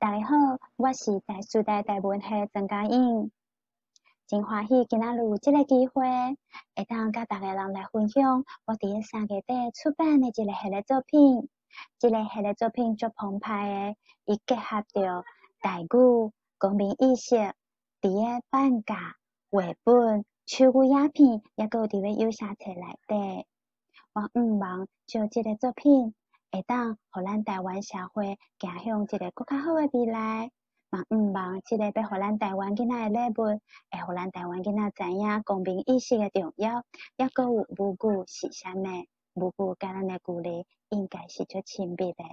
大家好，我是台師大台文系曾嘉穎，真歡喜今仔日有這个機會，會當佮逐个人來分享我佇咧3月底出版的一个系列作品。這个系列作品足澎湃的，伊結合著台語、公民意識，佇咧版架、繪本、手語影片，抑閣有佇咧有聲冊內底。我向望藉這个作品，會當予咱台灣社會行向一个閣較好的未來。嘛向望這個欲予咱台灣囡仔的禮物，會予咱台灣囡仔知影公民意識的重要，抑閣有母語是啥物，母語佮咱的距離應該是足親密的。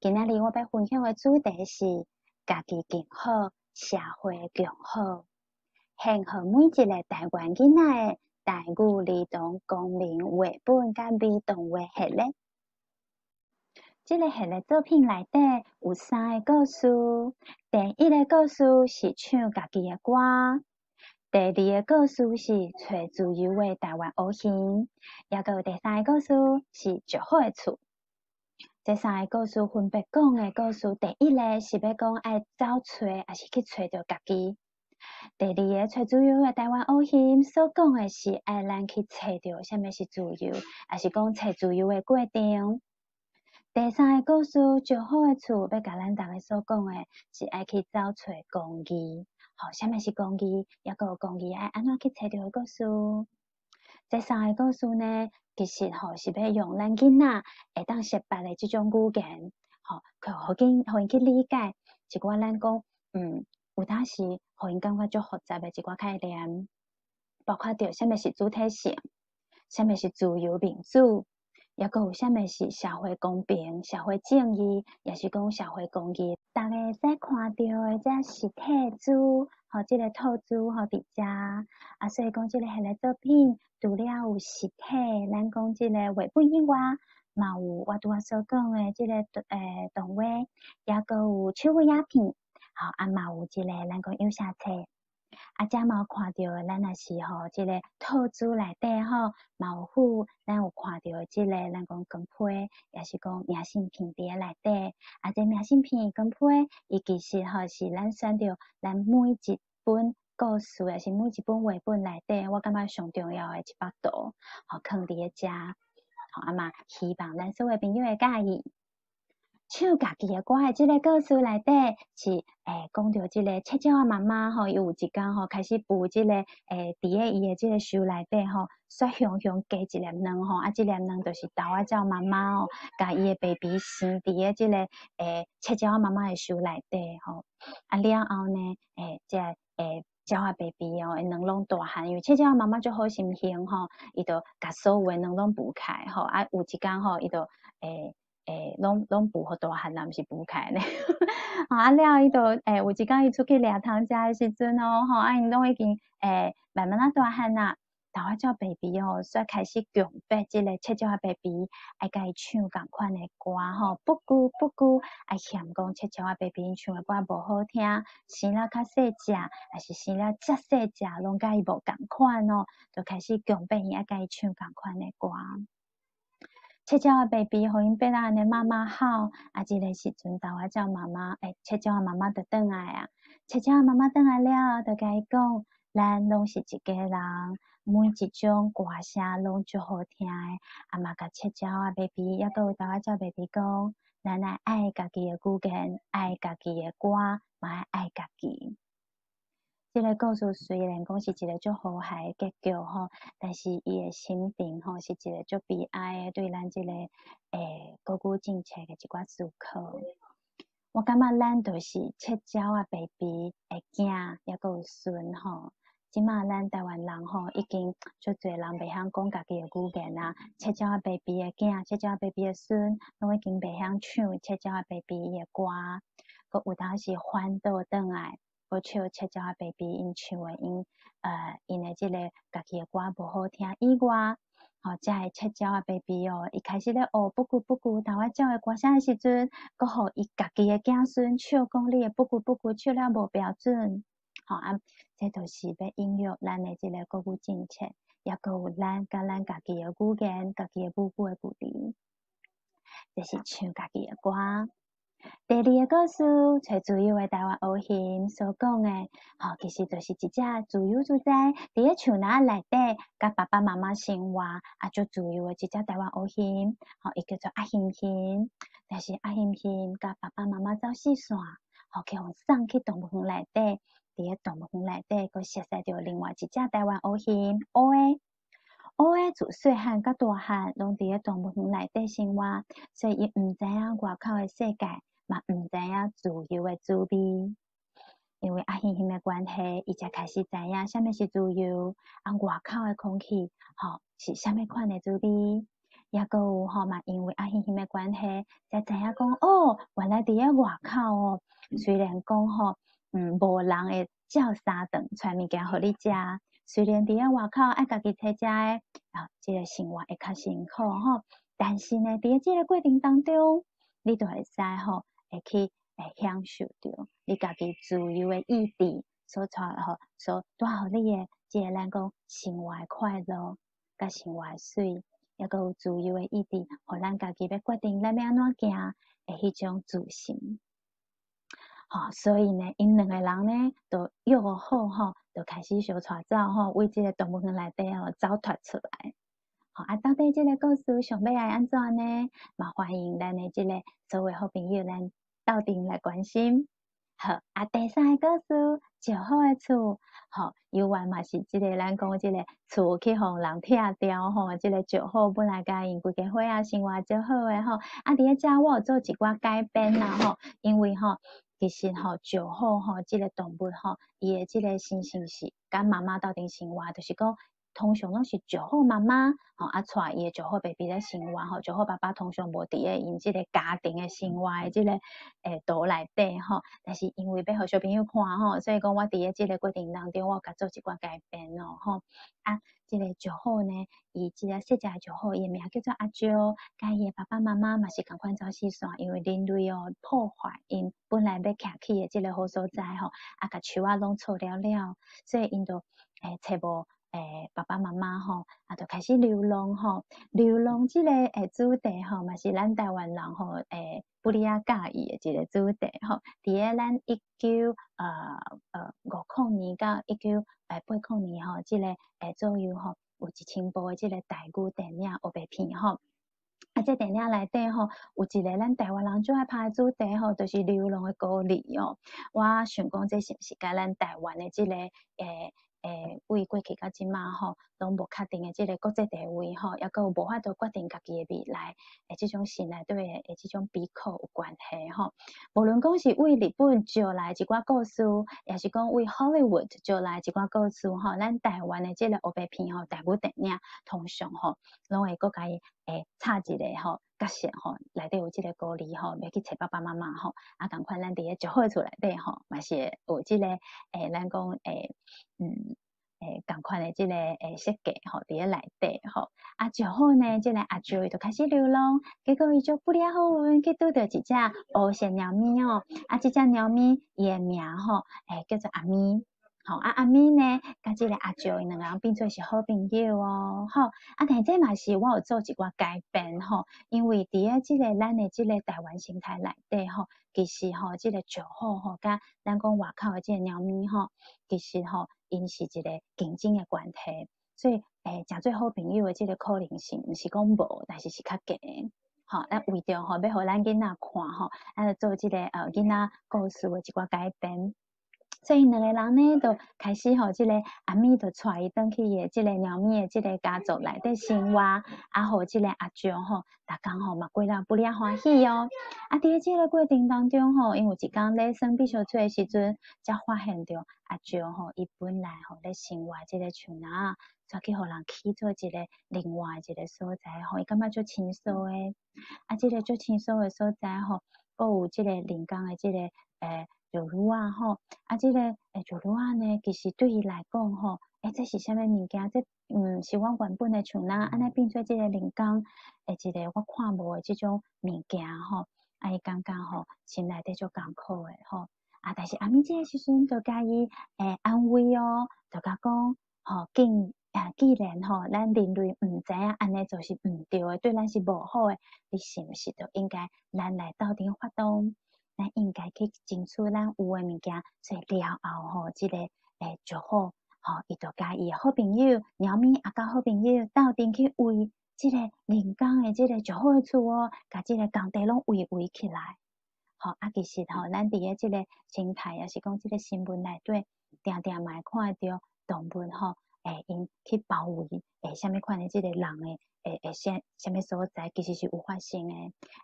今仔日我欲分享的主題是家己更好，社會共好，獻予每一个台灣囡仔的台語兒童公民繪本佮微動畫系列。這个系列作品內底有三个故事。第一个故事是唱家己的歌，第二个故事是揣自由的台灣烏魚，抑閣有第三个故事是石虎的厝。這三个故事分別講的故事，第一个是欲講愛走揣，抑是去揣著家己；第二个揣自由的台灣烏魚所講的是愛咱去揣著啥物是自由，抑是講揣自由的過程。第三个故事，石虎的厝，欲共咱逐个所講的是愛去走揣公義，吼，啥物是公義？抑閣有公義愛按怎去揣著的故事。這三个故事呢，其實吼是欲用咱囡仔會當識別的這種語言，吼，去予𪜶去理解一寡咱講，有當時予𪜶感覺足複雜的一寡概念，包括著啥物是主體性，啥物是自由民主。抑閣有啥物是社會公平、社會正義，抑是講社會公義？逐个會使看著的這實體書，吼，這个套書吼佇遮。啊，所以講這个系列作品，除了有實體，咱講這個繪本以外，嘛有我拄仔所講的這个動畫，抑閣有手語影片，吼，啊嘛有這个咱講有聲冊。啊，遮嘛有看著，咱若是吼，這个套書內底吼，嘛有附咱有看著這个咱講光批，抑是講明信片佇咧內底。啊，這明信片光批，伊其實吼是咱選著咱每一本故事，抑是每一本繪本內底，我感覺上重要的一幅圖，吼，囥佇咧遮。吼，啊嘛希望咱所有朋友會佮意。唱家己的歌的這个故事內底是講著這个赤鳥仔媽媽吼，伊有一工吼開始孵這个佇咧伊的這个泅內底吼，煞雄雄加一粒卵吼，啊，這粒卵就是豆仔鳥媽媽哦，共伊的 baby 生佇咧這个赤鳥仔媽媽的泅內底吼，啊了後呢，這个鳥仔 baby 哦，卵攏大漢，因為赤鳥仔媽媽足好心胸吼，伊就共所有的卵攏孵開吼，啊有一工吼，伊就攏孵予大漢啦，毋是孵開呢。啊了伊就有一工伊出去掠蟲食的時陣哦，吼，啊𪜶攏已經慢慢仔大漢啦。豆仔鳥 baby 哦，煞開始強迫這个赤鳥仔 baby 愛共伊唱仝款的歌吼，布谷布谷，愛嫌講赤鳥仔 baby 𪜶唱的歌無好聽，生了較細隻，抑是生了遮細隻，攏佮伊無仝款哦，就開始強迫伊愛共伊唱仝款的歌。赤鳥仔 baby 予𪜶逼到按呢媽媽吼，啊，這个時陣豆仔鳥媽媽，赤鳥仔媽媽就轉來啊。赤鳥仔媽媽轉來了後，就共伊講，咱攏是一家人，每一種歌聲攏足好聽的。啊嘛，共赤鳥仔 baby，抑閣有豆仔鳥 baby 講，咱愛愛家己的語言，愛家己的歌，嘛愛愛家己。這个故事雖然講是一个足和諧的結局吼，但是伊的心情吼是一个足悲哀的，對咱這个國語政策的一寡思考。我感覺咱就是赤鳥仔 baby 的囝，抑閣有孫吼。這馬咱台灣人吼已經足濟人袂曉講家己的語言啊。赤鳥仔 baby 的囝，赤鳥仔 baby 的孫，攏已經袂曉唱赤鳥仔 baby 的歌，閣有當時反倒轉來。閣笑赤鳥仔 baby 𪜶唱的𪜶的這个家己的歌無好聽以外，吼，這个赤鳥仔 baby 哦，伊開始咧學布谷布谷豆仔鳥的歌聲的時陣，閣予伊家己的囝孫笑講你的布谷布谷唱了無標準，吼啊，這就是欲影響咱的這个國語政策，抑閣有咱佮咱家己的語言、家己的母語的距離，這是唱家己的歌。第第二个故事，揣自由的台湾乌熊所講的，吼，其實就是一隻自由自在佇咧樹林內底，佮爸爸媽媽生活，啊，足自由的一隻台灣烏熊，吼，伊叫做阿熊熊。但是阿熊熊佮爸爸媽媽走四散，吼，去予送去動物園內底，佇咧動物園內底，閣熟似著另外一隻台灣烏熊烏的。烏的自細漢到大漢，攏佇咧動物園內底生活，所以伊毋知影外口的世界，嘛毋知影自由的滋味。因為阿熊熊的關係，伊才開始知影啥物是自由，啊，外口的空氣，吼，是啥物款的滋味。抑閣有吼嘛，因為阿熊熊的關係，才知影講哦，原來佇咧外口哦，雖然講吼，無人會照三頓揣物件予你食，雖然佇咧外口愛家己揣食的，啊，這個生活會較辛苦吼，但是呢，佇咧這個過程當中，你就會使吼，會去會享受著你家己自由的意志所帶吼，所帶予你的這個咱講生活的快樂，佮生活的媠，抑閣有自由的意志，予咱家己欲決定咱欲按怎行的彼種自信。吼，所以呢，𪜶兩個人呢，就約好吼，就開始相帶走吼，為這個動物園內底吼走脫出來。吼，啊，到底這個故事上尾愛按怎呢？嘛歡迎咱的這個所有好朋友，咱鬥陣來關心。好，啊，第三个故事，石虎的厝，吼，猶原嘛是這個咱講這個厝去予人拆掉吼，這個石虎本來佮𪜶規家伙仔生活足好的吼，啊，佇咧遮我有做一寡改編啦吼，因為吼，其實吼，石虎吼，這個動物吼，伊的這個習性是佮媽媽鬥陣生活，就是講通常攏是石虎媽媽吼，啊，帶伊的石虎 baby 咧生活吼，石虎爸爸通常無佇咧𪜶這個家庭的生活的這個圖內底吼。但是因為欲予小朋友看吼，所以講我佇咧這個過程當中，我有共做一寡改變哦吼。啊，這個石虎呢，伊這个細隻的石虎，伊的名叫做阿蕉，佮伊的爸爸媽媽嘛是仝款走四散，因為人類哦破壞𪜶本來欲徛起的這個好所在吼，啊，共樹仔攏锉了了，所以𪜶就揣無爸爸媽媽吼，啊，就開始流浪吼。流浪這個主題吼，嘛是咱台灣人吼不離仔佮意的一個主題吼。佇咧咱1950年到1980年吼，這個左右吼，有1000部的這個台語電影烏白片吼。啊，這電影內底吼，有一個咱台灣人最愛拍的主題吼，就是流浪的孤兒哦。我想講，這是毋是佮咱台灣的這個為過去到這馬吼，攏無確定的這個國際地位吼，抑閣有無法度決定家己的未來的這種心內底的這種悲苦有關係吼。無論講是為日本招來一寡故事，抑是講為 Hollywood 招來一寡故事吼，咱台灣的這個烏白片吼，台語電影通常吼，攏會閣共伊插一個吼角色吼，內底有這個孤兒吼，欲去揣爸爸媽媽吼，啊，仝款咱佇咧石虎厝內底吼，嘛是會有這個咱講仝款的這個設計吼，佇咧內底吼，啊，石虎呢，這個阿蕉伊就開始流浪，結果伊就不離好運去拄著一隻烏色貓咪哦，啊，這隻貓咪伊的名吼，叫做阿咪，吼，啊，阿咪呢，佮這個阿蕉𪜶兩个人變做是好朋友哦，吼，啊，但這嘛是我有做一寡改變吼，因為佇咧這個咱的這個台灣生態內底吼，其實吼，這個石虎吼，佮咱講外口的這個貓咪吼，其實吼，𪜶是一個競爭的關係，所以誠做好朋友的這個可能性，毋是講無，但是是較低。吼，咱為著吼，欲予咱囡仔看吼，啊，做這個囡仔故事的一寡改編。所以兩個人呢，就開始吼，這個阿咪就帶伊轉去伊的這個貓咪的這個家族內底生活，啊，予這個阿蕉吼，逐工吼嘛過得不離歡喜哦。啊，佇咧這個過程當中吼，𪜶有一工咧耍覕相吹的時陣，才發現著阿蕉吼，伊本來吼咧生活這個樹林，煞去予人起做一個另外一個所在吼，伊感覺足輕鬆的。啊，這個足輕鬆的所在吼，閣有這個人工的這個石路仔吼，啊，這個石路仔呢，其實對伊來講吼，這是啥物物件？這是我原本的樹林，按呢變做這個人工的一個我看無的這種物件吼，啊，伊感覺吼，心內底足艱苦的吼，啊，但是阿咪這個時陣就共伊安慰哦，就共講吼，既然吼，咱人類毋知影按呢做是毋對的，對咱是無好的，你是毋是就應該咱來鬥陣發動？咱應該去爭取咱有的物件。所以了後吼，這个石虎吼，伊就佮伊的好朋友貓咪啊，佮好朋友鬥陣去圍這个人工的這個石虎的厝哦，共這个工地攏圍圍起來。吼啊，其實吼，咱佇咧這个生態，抑是講這个新聞內底，定定嘛會看著動物吼，𪜶去包圍啥物款的這個人的啥啥物所在，其實是有發生的。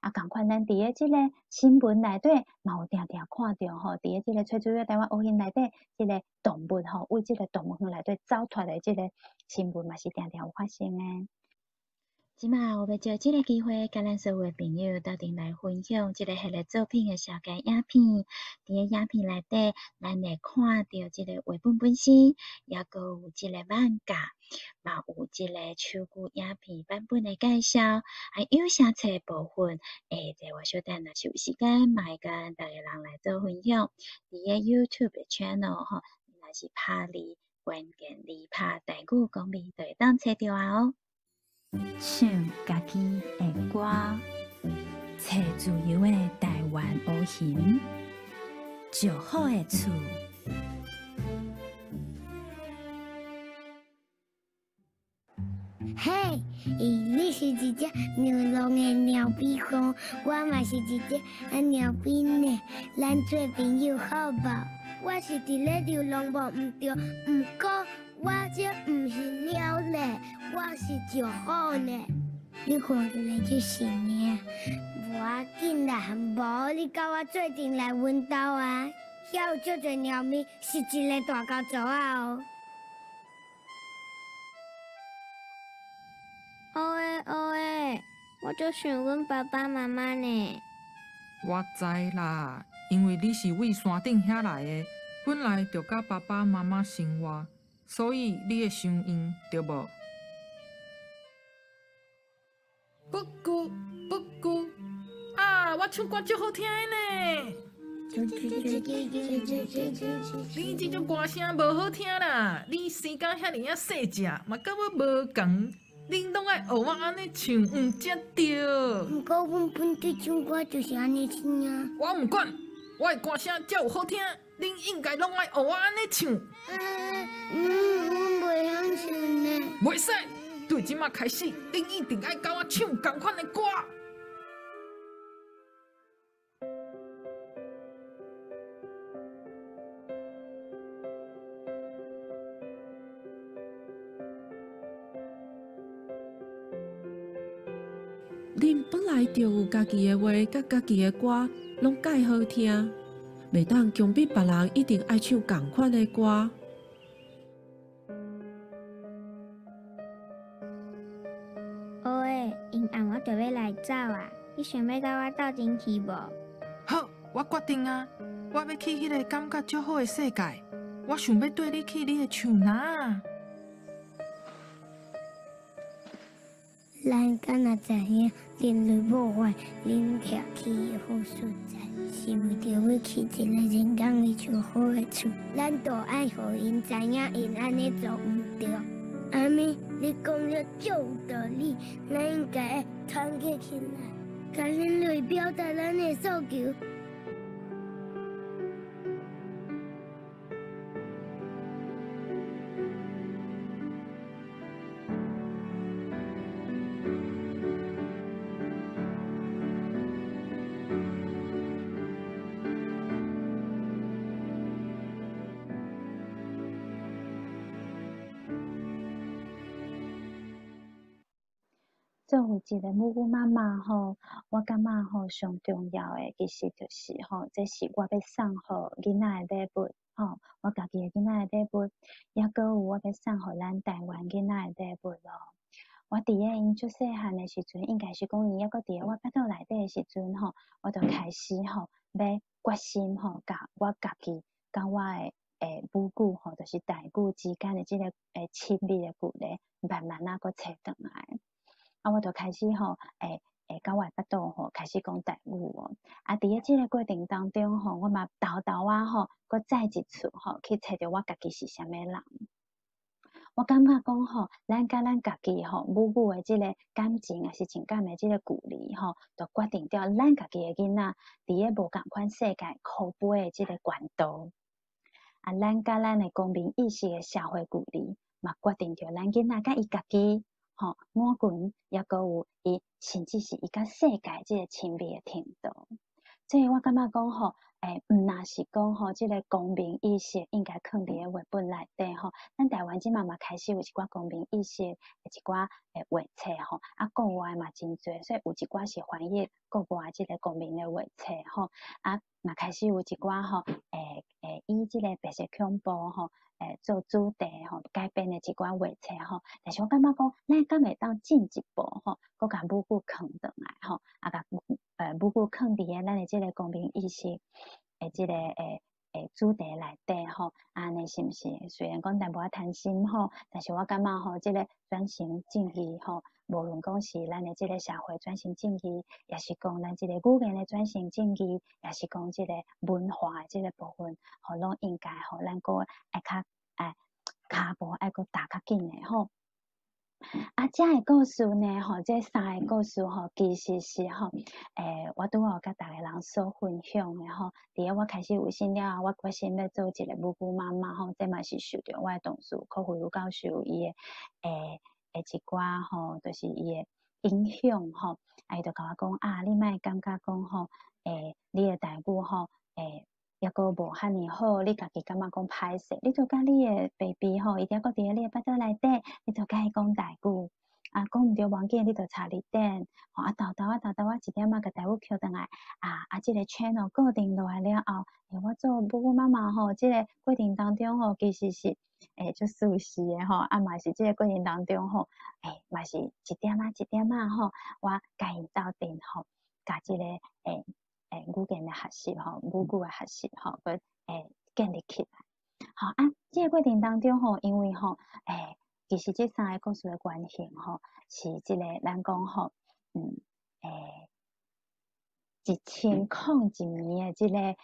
啊，仝款咱佇咧這個新聞內底嘛有定定看著吼，佇咧這個最主要台灣烏熊內底，這个動物吼，為這個動物園內底走脫的這个新聞嘛是定定有發生的。這馬我欲藉這个機會，佮咱所有的朋友鬥陣來分享這个系列作品的小解影片。佇个影片內底，咱會看著這個繪本本身，抑閣有這个漫畫，嘛有這個手機影片版本的介紹，還有聲冊的部分。這我小等若是有時間，嘛會佮逐个人來做分享。佇个 YouTube 的 channel 吼，若是拍字關鍵字拍台語講味，就會當揣著啊哦。唱家己的歌，揣自由的台灣烏熊，石虎的厝。嘿，你是一隻流浪的貓咪公，我嘛是一隻貓咪呢，咱做朋友好無？我是佇咧流浪無毋對，毋過我這毋是貓咧，我是石虎呢。你看起來這是呢，無要緊啦，無你佮我做陣來阮兜啊，遐有足濟貓咪，是一个大家族仔哦。烏的烏的，我足想阮爸爸媽媽呢。我知啦，因為你是為山頂遐來的，本來就佮爸爸媽媽生活，所以你會想𪜶，對無？布谷布谷啊！我唱歌足好聽的呢。你這種歌聲無好聽啦！你生甲遐爾仔細隻，嘛佮我無仝，恁攏愛學我按呢唱，毋才對。毋過阮本底唱歌就是按呢唱啊。我毋管，我的歌聲才有好聽，恁應該攏愛學我按呢唱。阮袂曉唱呢。袂使，對這馬開始，恁一定愛佮我唱仝款的歌。恁本來就有家己的話，佮家己的歌，攏蓋好聽，袂當強迫別人一定愛唱仝款的歌。烏的，𪜶暗我就欲來走啊！你想欲佮我鬥陣去無？好，我決定啊！我欲去彼个感覺足好的世界，我想欲綴你去你的樹林仔。咱敢若知影，人類破壞恁徛起的好所在，是為著欲起一个人工的石虎的厝。咱著愛予𪜶知影，𪜶按呢做毋對。阿咪，你講了足有道理，咱應該團結起來，共人類表達咱的訴求。作為一个母語媽媽吼，我感覺吼上重要的其實就是吼，這是我欲送予囡仔的禮物吼，我家己的囡仔的禮物，抑閣有我欲送予咱台灣囡仔的禮物咯。我佇咧𪜶足細漢的時陣，應該是講𪜶抑閣佇咧我腹肚內底的時陣吼，我就開始吼欲決心吼，共我家己佮我的母語吼，就是台語之間的這个親密的距離，慢慢仔閣揣轉來。啊，我就開始吼，佮我的腹肚吼開始講台語哦。啊，佇咧這个過程當中吼，我嘛沓沓仔吼，閣再一次吼去揣著我家己是啥物人。我感覺講吼，咱佮咱家己吼母語的這个感情，抑是情感的這个距離吼，就決定著咱家己的囡仔佇咧無仝款世界可飛的這个管道。啊，咱佮咱的公民意識的社會距離，嘛決定著咱囡仔佮伊家己吼五群，抑閣有伊，甚至是伊佮世界這个親密的程度。所以我感覺講吼，毋若是講吼，這个公民意識應該囥佇咧繪本內底吼。咱台灣這馬嘛開始有一寡公民意識的一寡畫冊吼，啊，國外嘛真濟，所以有一寡是翻譯國外這个公民的畫冊吼，啊，嘛開始有一寡吼，以這个白色恐怖吼，做主題吼，改編的一寡畫冊吼。但是我感覺講，咱敢會當進一步吼，閣共母語囥轉來吼，啊，共母語囥佇咧咱的這个公民意識的這个主題內底吼，按呢是毋是？雖然講淡薄仔貪心吼，但是我感覺吼，這个轉型正義吼，無論講是咱的這个社會轉型正義，抑是講咱這个語言的轉型正義，抑是講這個文化的這个部分，吼，攏應該吼，咱閣愛較愛跤步愛閣踏較緊的吼。啊，這个故事呢，吼，這三個故事吼，其實是吼，我拄好佮逐个人所分享的吼。佇咧我開始有信了後，我決心欲做一个母語媽媽吼，這嘛是受著我的同事柯惠如教授伊的一寡吼，就是伊的影響吼。啊，伊就共我講啊，你莫感覺講吼，你的台語吼，抑閣無遐爾好，你家己感覺講歹勢，你就佮你的 baby 吼，伊猶閣佇咧你的腹肚內底，你就佮伊講台語。啊，講毋對無要緊，你就查字典。吼，啊，沓沓仔沓沓仔一點仔共台語抾轉來，啊啊，這个 channel 固定落來了後，我做母語媽媽吼，這个過程當中吼，其實是足舒適的吼，啊嘛是這个過程當中吼，嘛是一點仔一點仔吼，我共𪜶鬥陣吼，共這个語言的學習吼，母語的學習吼，閣建立起來。好啊，這个過程當中吼，因為吼，其實這三个故事的關係吼，是這个咱講吼，1001暝的這个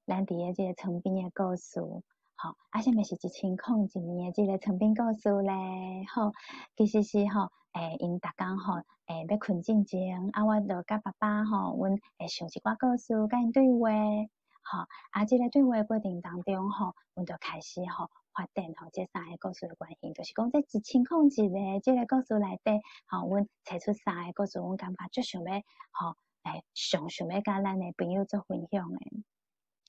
咱佇咧這个床邊的故事，吼，啊，啥物是1001暝的這个床邊故事咧？吼，其實是吼，𪜶逐工吼，欲睏進前，啊，我就佮爸爸吼，阮會想一寡故事，佮𪜶對話，吼，啊，這个對話的過程當中吼，阮就開始吼發展吼，這三个故事的關係，就是講這1001个這个故事內底，吼，阮揣出三个故事，阮感覺足想欲吼，上想欲佮咱的朋友做分享的。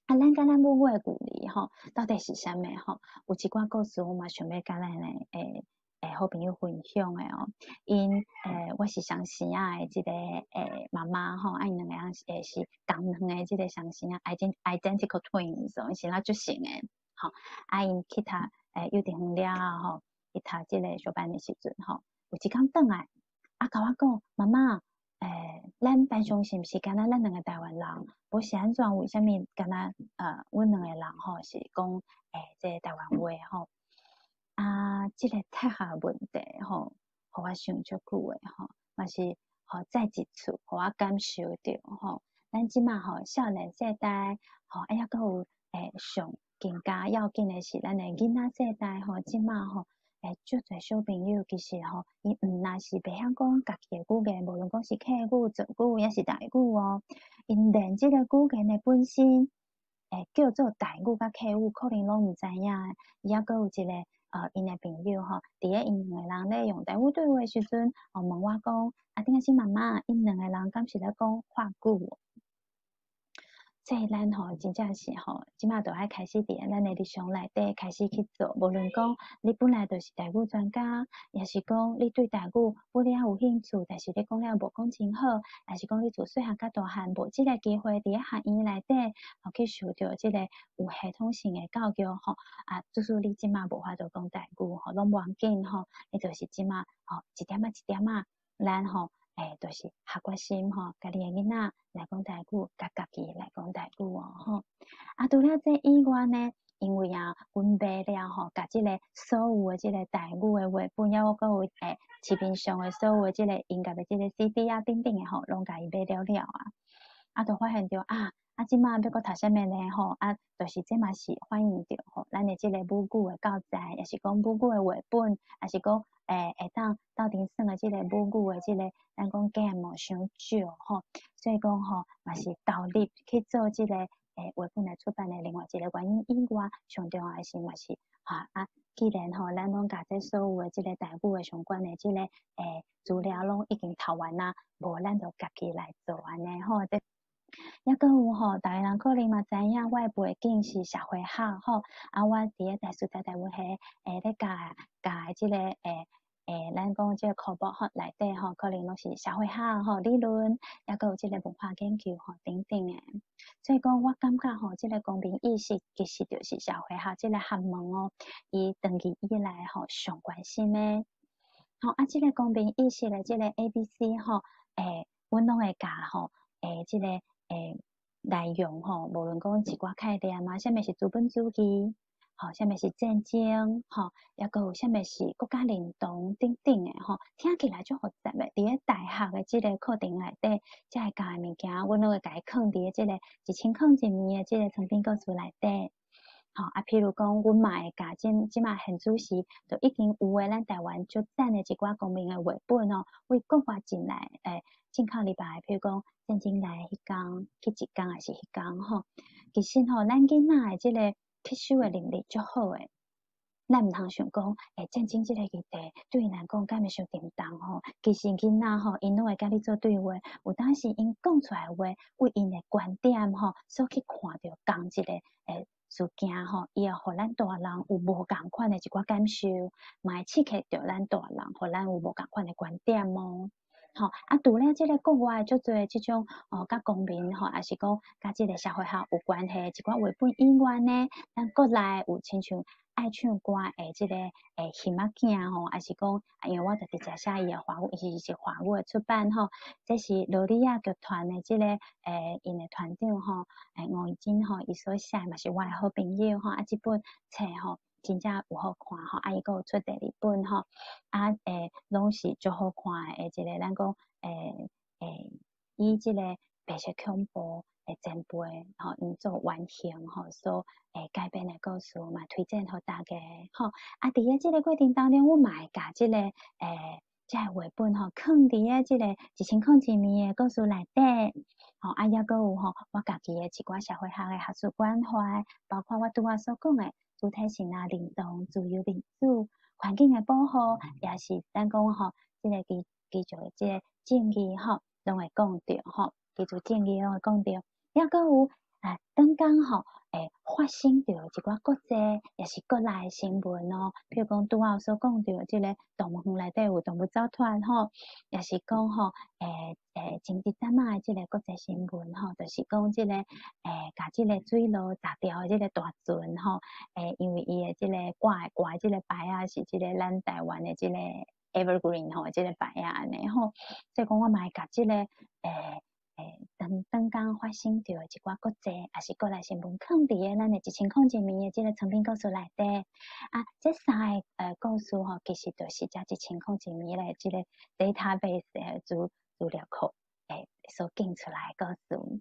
啊，咱佮咱母語的距離吼，到底是啥物吼？有一寡故事，我嘛想欲佮咱的好朋友分享的哦。𪜶我是雙生仔的這个媽媽吼，啊，𪜶兩個人是仝卵的這个雙生仔，identical twins，𪜶生啊足像的，吼。啊，𪜶去讀幼稚園了後吼，去讀這个小班的時陣吼，有一工轉來，啊，共我講，媽媽，咱班上是毋是敢若咱兩個台灣人？無是按怎？為啥物敢若阮兩個人吼是講這个台灣話吼？啊，這个太好問題吼，予我想足久的吼，嘛是吼再一次予我感受著吼，咱這馬吼少年世代吼，啊，抑閣有上更加要緊的是咱的囡仔世代吼，這馬吼足濟小朋友其實吼，伊毋若是袂曉講家己的語言，無論講是客語、族語，抑是台語哦，𪜶連這個語言的本身，叫做台語佮客語，可能攏毋知影。伊猶閣有一个𪜶的朋友吼，佇咧𪜶兩個人咧用台語對話的時陣，哦問我講，啊，丁仔是媽媽，𪜶兩個人敢是咧講法語？所以咱吼真正是吼，這馬就愛開始佇咧咱的日常內底開始去做。無論講你本來就是台語專家，抑是講你對台語本來有興趣，但是你講了無講真好，抑是講你自細漢到大漢無這個機會佇咧學院內底吼去受著這个有系統性的教育吼，啊，就算你這馬無法度講台語吼，攏無要緊吼，你就是這馬吼一點仔一點仔，咱吼。就是下決心吼，共你的囡仔來講台語，共家己來講台語哦吼。啊，除了這以外呢，因為啊，阮買了吼，共這个所有的這个台語的繪本，抑閣有市面上的所有的這个音樂的這个 CD 啊等等的吼，攏共伊買了了啊。啊，就發現著啊，啊，這馬欲閣讀啥物呢？吼，啊，就是這嘛是反映著吼，咱的這個母語的教材，抑是講母語的繪本，抑是講會當鬥陣耍的這個母語的這個，咱講 game 傷少吼，所以講吼，嘛是投入去做這個繪本來出版的另外一個原因以外，上重要的是嘛是哈啊，既然吼，咱攏共這所有的這個台語的相關的這個資料攏已經讀完啊，無咱就家己來做按呢吼。這抑閣有吼，逐个人可能嘛知影，我的背景是社會學吼，啊，我佇咧台師大台文系咧教教的這個咱講這個科目吼內底吼，可能攏是社會學吼理論，抑閣有這個文化研究吼等等的。所以講，我感覺吼，這個公民意識其實就是社會學這個學問哦，伊長期以來吼上關心的。吼啊，這個公民意識的這個 ABC 吼，阮攏會教吼，這個內容吼，無論講一寡概念啊，啥物是資本主義，吼，啥物是戰爭，吼，抑閣有啥物是國家認同等等的吼，聽起來足複雜的。佇咧大學的這個課程內底，這个教的物件，阮攏會共伊囥佇咧這個1001年的這個床邊故事內底。吼啊，譬如講，阮嘛會共這這馬現主時就已經有的咱台灣足讚的一寡公民的繪本哦，為國外進來進口入來，譬如講戰爭來彼工，彼一工抑是彼工吼。其實吼，咱囡仔的這個吸收的能力足好的，咱毋通想講，戰爭這個議題對𪜶來講敢會傷沉重吼。其實囡仔吼，𪜶攏會佮你做對話，有當時𪜶講出來的話，為𪜶的觀點吼，所去看著仝一個事件吼，伊會予咱大人有無仝款的一寡感受，嘛會刺激著咱大人，予咱有無仝款的觀點哦。吼啊，除了這個國外足濟這種哦，佮公民吼，抑是講佮這個社會學有關係一寡繪本以外呢，咱國內有親像愛唱歌的這個熊仔囝吼，抑是講，因為我就直接寫伊的華語，伊是華語的出版吼，這是羅莉亞劇團的這個𪜶的團長吼，吳怡貞吼，伊所寫嘛是我的好朋友吼，啊，這本冊吼，真正有好看吼，啊，伊閣有出第二本吼，啊，攏是足好看的，一個咱講，以這個白色恐怖的前輩吼，𪜶做原型吼，所改編的故事嘛，推薦予大家吼。啊，佇咧這個過程當中，阮嘛會共這個這個繪本吼，囥佇咧這個1001暝的故事內底，吼，啊，抑閣有吼，我家己的一寡社會學的學術關懷，包括我拄仔所講的主體性啊、認同、自由民主、環境的保護，也是咱講吼，這個基基礎的這個正義吼，攏會講著吼，基礎正義攏會講著，抑閣有啊，當工吼，發生著一寡國際，抑是國內的新聞哦，譬如講拄仔有所講著這個動物園內底有動物走脫吼，抑是講吼，前一陣仔的這個國際新聞吼，就是講這個共這個水路砸掉的這個大船吼，因為伊的這個掛掛這個牌仔是這個咱台灣的這個 Evergreen 吼，這個牌仔按呢吼，所以講我嘛會共這個當當工發生著的一寡國際，抑是國內新聞，囥佇咧咱的1001暝的這個床邊故事內底。啊，這三個故事吼，其實就是這1001暝的這個 database 的資料庫所建出來的故事。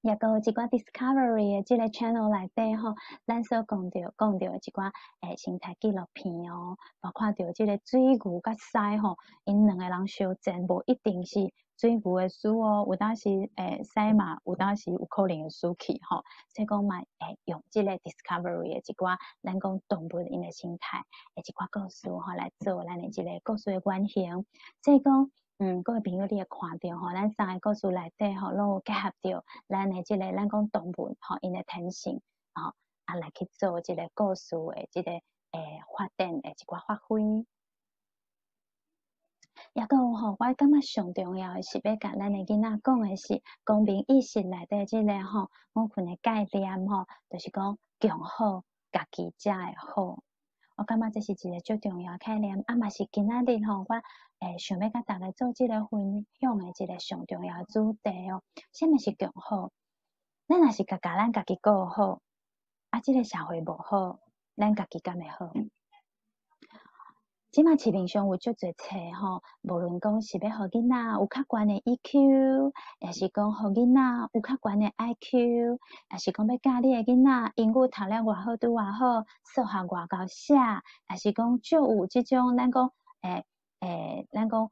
抑閣有一寡 Discovery 的這個 channel 內底吼，咱所講著的一寡生態紀錄片哦，包括著這個水牛佮獅吼，𪜶兩個人相戰，無一定是水牛會輸哦，有當時獅嘛，有當時有可能會輸去吼。所以講嘛會用這個 Discovery 的一寡咱講動物𪜶的生態的一寡故事吼，來做咱的這個故事的原型。所以講，各位朋友，你會看著吼，咱三個故事內底吼，攏有結合著咱的這個咱講動物吼，𪜶的天性吼，啊來去做這個故事的這個發展的一寡發揮。抑閣有吼，我感覺上重要的是欲共咱的囡仔講的是公民意識內底這個吼五群的概念吼，就是講共好，家己才會好。我感覺這是一個足重要的概念，啊嘛是今仔日吼，我想欲共大家做這個分享的一個上重要的主題哦。啥物是共好？咱若是共咱家己顧好，啊，這個社會無好，咱家己敢會好？這馬市面上有足濟冊吼，無論講是欲予囡仔有較懸的 EQ，抑是講予囡仔有較懸的 IQ，抑是講欲教你的囡仔英語讀了偌好拄偌好，數學偌𠢕寫，抑是講足有這種咱講咱講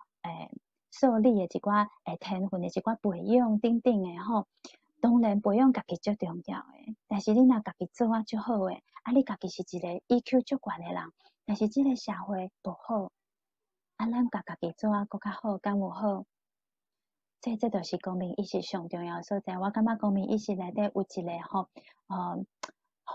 數理的一寡天分的一寡培養等等的吼。當然培養家己足重要的，但是你若家己做啊足好的，啊你家己是一個 EQ 足懸的人，但是這個社會無好，啊咱共家己做啊閣較好，敢有好？這就是公民意識上重要的所在。我感覺公民意識內底有一個吼，予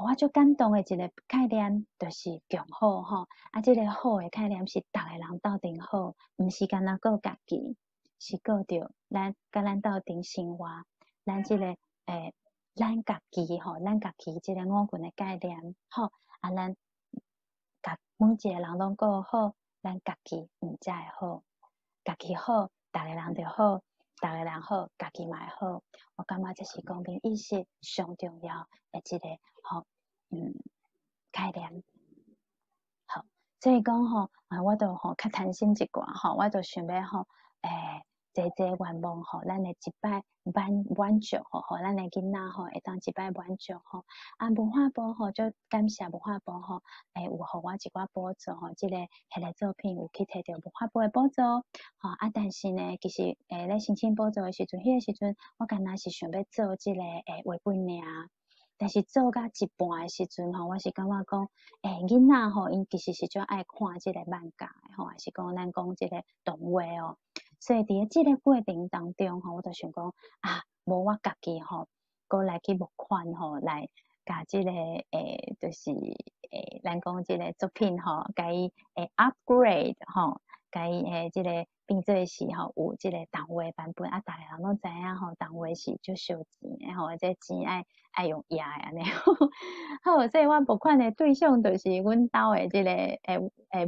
我足感動的一個概念，就是共好吼。啊，這個好的概念是逐个人鬥陣好，毋是干焦顧家己，是顧著咱佮咱鬥陣生活。咱這個咱家己吼，咱家己這個五群的概念吼，啊，咱共每一個人攏顧好，咱家己毋才會好，家己好，逐個人就好，逐個人好，家己嘛會好。我感覺這是公民意識上重要的一個吼，概念。好，所以講吼，啊，我就吼較貪心一寡吼，我就想欲吼，濟濟願望吼，咱的一擺滿滿足吼，予咱的囡仔吼會當一擺滿足吼。啊，文化部吼，足感謝文化部吼，有予我一寡補助吼，這個彼個作品有去提著文化部的補助吼。啊，但是呢，其實咧申請補助的時陣，彼個時陣我敢若是想欲做這個繪本爾。但是做甲一半的時陣吼，我是感覺講，囡仔吼，𪜶其實是足愛看這個漫畫的吼，還是講咱講這個動畫哦。所以佇咧這個過程當中吼，我就想講啊，無我家己吼，閣來去募款吼，來共這個就是咱講這個作品吼，共伊upgrade 吼，共伊這個變做是吼有這個動畫版本啊，逐个人攏知影吼，動畫是足燒錢的吼，這錢愛用壓的按呢。好，所以我募款的對象就是阮兜的這個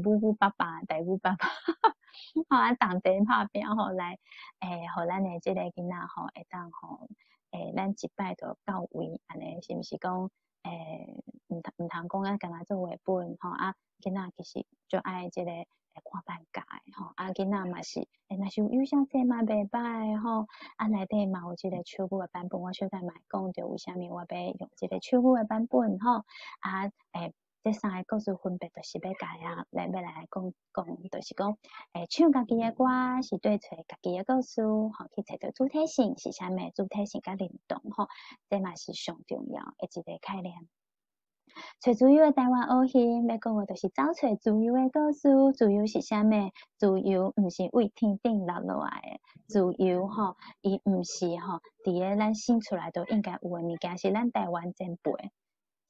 母語爸爸、台語爸爸。吼，啊，同齊拍拚吼來，予咱的這個囡仔吼會當吼，咱一擺就到位按呢，是毋是講，毋通講啊，干焦做繪本吼啊，囡仔其實足愛這個看漫畫的吼，啊，囡仔嘛是，若是有有聲冊嘛袂䆀吼，啊，內底嘛有這個手語的版本，我小等嘛會講著為啥物我欲用這個手語的版本吼，啊，這三个故事分別就是欲共啊，來欲來講講，就是講，唱家己的歌是對揣家己的故事，吼，去揣著主體性是啥物，主體性佮認同吼，這嘛是上重要的一個概念。揣自由的台灣烏魚，欲講的就是走揣自由的故事。自由是啥物？自由毋是對天頂落落來的，自由吼，伊毋是吼，佇咧咱生出來就應該有的物件，是咱台灣前輩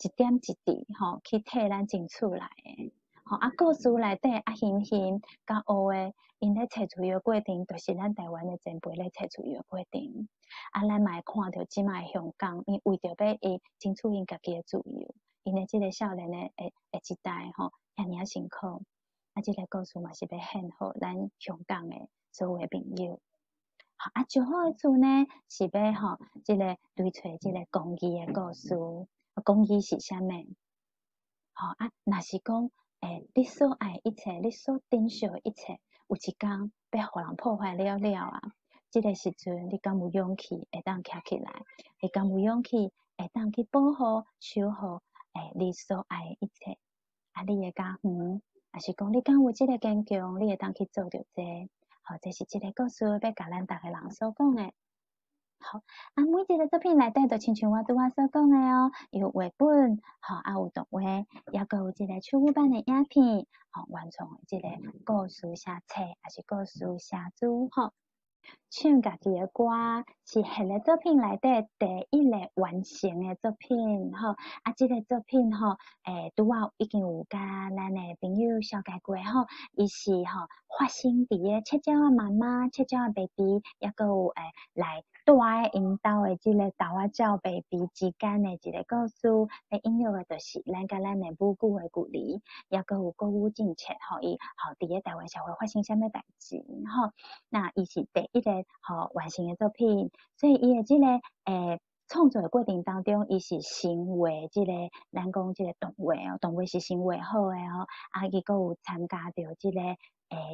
一點一滴吼去替咱爭取來的。吼啊，故事內底啊，熊熊佮烏的，𪜶咧揣自由的過程，就是咱台灣的前輩咧揣自由的過程。啊，咱嘛會看著這擺香港，𪜶為著欲伊爭取𪜶家己的自由，𪜶的這個少年的一代吼，遐爾仔辛苦。啊，這個故事嘛是欲獻予咱香港的所有的朋友。好啊，上好的厝呢，是欲吼這個對揣這個公義的故事。公義是啥物？吼啊，若是講，你所愛一切，你所珍惜的一切，有一工欲予人破壞了了啊！這個時陣，你敢有勇氣會當徛起來？你敢有勇氣會當去保護、守護你所愛的一切？啊，你的家園，抑是講你敢有這個堅強，你會當去做著這個？好，這是這個故事欲共咱逐个人所講的。好，啊，每一個作品內底，就親像我拄仔所講的哦，有繪本，吼，啊有動畫，抑閣有這個手語版的影片，吼，原創的這個故事寫冊，抑是故事寫書，吼。唱家己的歌是彼个作品內底第一個完成的作品，吼，啊，這個作品吼，拄仔已經有佮咱的朋友紹介過，吼，伊是吼發生佇个赤鳥仔媽媽、赤鳥仔 baby，抑閣有來蹛佇𪜶兜的這個豆仔鳥 baby 之間的一個故事，咧影響的就是咱佮咱的母語的距離，抑閣有國語政策，吼，伊吼佇个台灣社會發生啥物代誌，吼，那伊是第一個吼完成的作品，所以伊的這個創作的過程當中，伊是先畫這个，咱講這个動畫哦，動畫是先畫好的吼，啊，伊閣有參加著這个，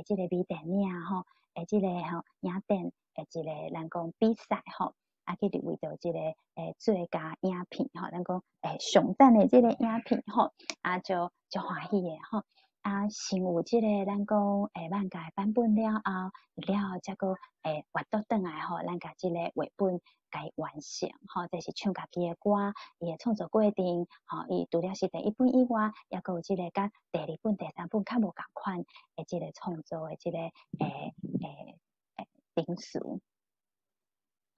這個微電影吼，這个吼影展的一个咱講比賽吼，啊，去入圍著這个最佳影片吼，咱講上讚的這个影片吼，啊，就足歡喜的吼。啊，先有這个咱講漫畫的版本了後，了後才閣閱讀轉來吼，咱共這个繪本共伊完成吼，這是唱家己的歌，伊的創作過程吼，伊除了是第一本以外，猶閣有這个佮第二本、第三本較無仝款的這个創作的這个程序。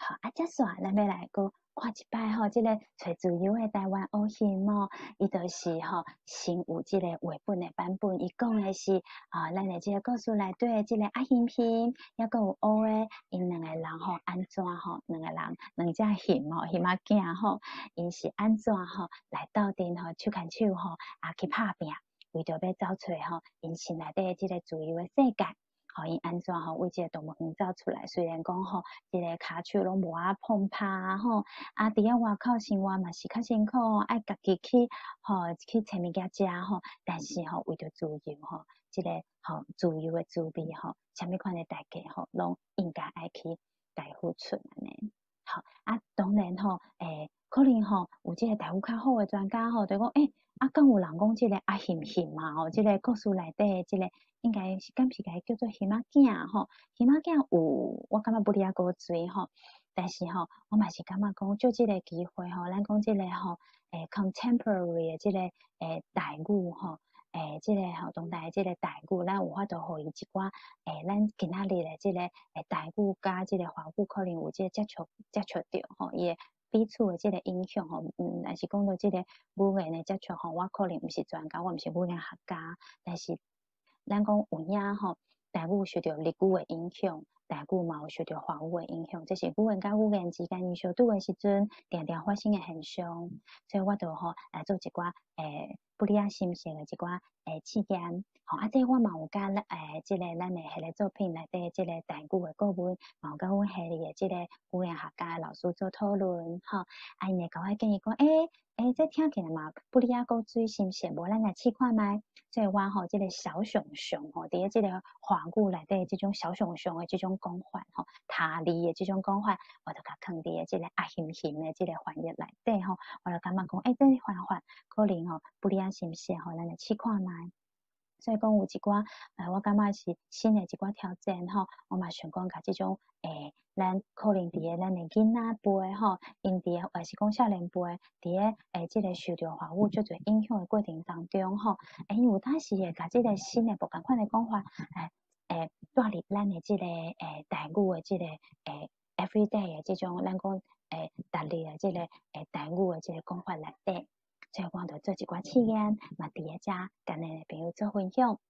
好，啊，接煞咱欲來閣看一擺吼，這个揣自由的台灣烏熊吼，伊就是吼先有這個繪本的版本，伊講的是啊，咱的這个故事內底的這个阿熊熊，猶閣有烏的，𪜶兩個人吼按怎吼，兩個人兩隻熊吼，熊仔囝吼，𪜶是按怎吼來鬥陣吼，手牽手吼啊去拍拚，為著欲走揣吼𪜶心內底的這个自由的世界。吼，𪜶按怎吼為這个動物園走出來？雖然講吼，這个跤手攏無法碰拍吼，啊，佇遐外口生活嘛是較辛苦，愛家己去吼去揣物件食吼。但是吼，為著自由吼，這个吼自由的滋味吼，啥物款的代價吼，攏應該愛去共伊付出按呢。好，啊，當然吼，可能吼有這个台語較好的專家吼，就講啊，敢有人講這个阿熊熊嘛吼，這个故事內底的這个應該是敢是共伊叫做熊仔囝吼，熊仔囝有，我感覺不哩仔古錐吼，但是吼，我嘛是感覺講借這个機會吼，咱講這个吼，contemporary 的這个台語吼，這个吼當代的這个台語，咱有法度予伊一寡咱今仔日的這个台語佮這個華語可能有這個接觸著吼，伊的彼此的這个影響吼，若是講到這个語言的接觸吼，我可能毋是專家，我毋是語言學家，但是咱講有影吼，台語受著日語的影響，台語嘛有受著華語的影響，這是語言佮語言之間伊相拄的時陣，定定發生的現象。所以我就吼來做一寡不哩仔心性的一寡試驗，吼啊，這我嘛有佮這个咱的彼个作品內底這個台語的顧問，嘛有佮阮系裡的這個語言學家的老師做討論，吼，啊，𪜶會共我建議講，這聽起來嘛不哩仔古錐心性，無咱來試看覓。所以我吼這个小熊熊吼，佇咧這個華語內底這種小熊熊的這種講法吼，他字的這種講法，我就共囥佇咧這個阿熊熊的這個翻譯內底吼，我就感覺講，這個方法可能吼不哩仔心性吼，咱來試看覓。所以講有一寡，我感覺是新的一寡挑戰吼，我嘛想講共這種，咱可能佇咧咱的囡仔輩吼，𪜶佇咧，抑是講少年輩，佇咧這个受著華語足濟影響的過程當中吼，𪜶有當時會共這个新的無仝款的講法，帶入咱的這个台語的這个everyday 的這種，咱講逐日的這个台語的這个講法內底。所以我就做一寡試驗，嘛佇咧遮佮咱的朋友做分享。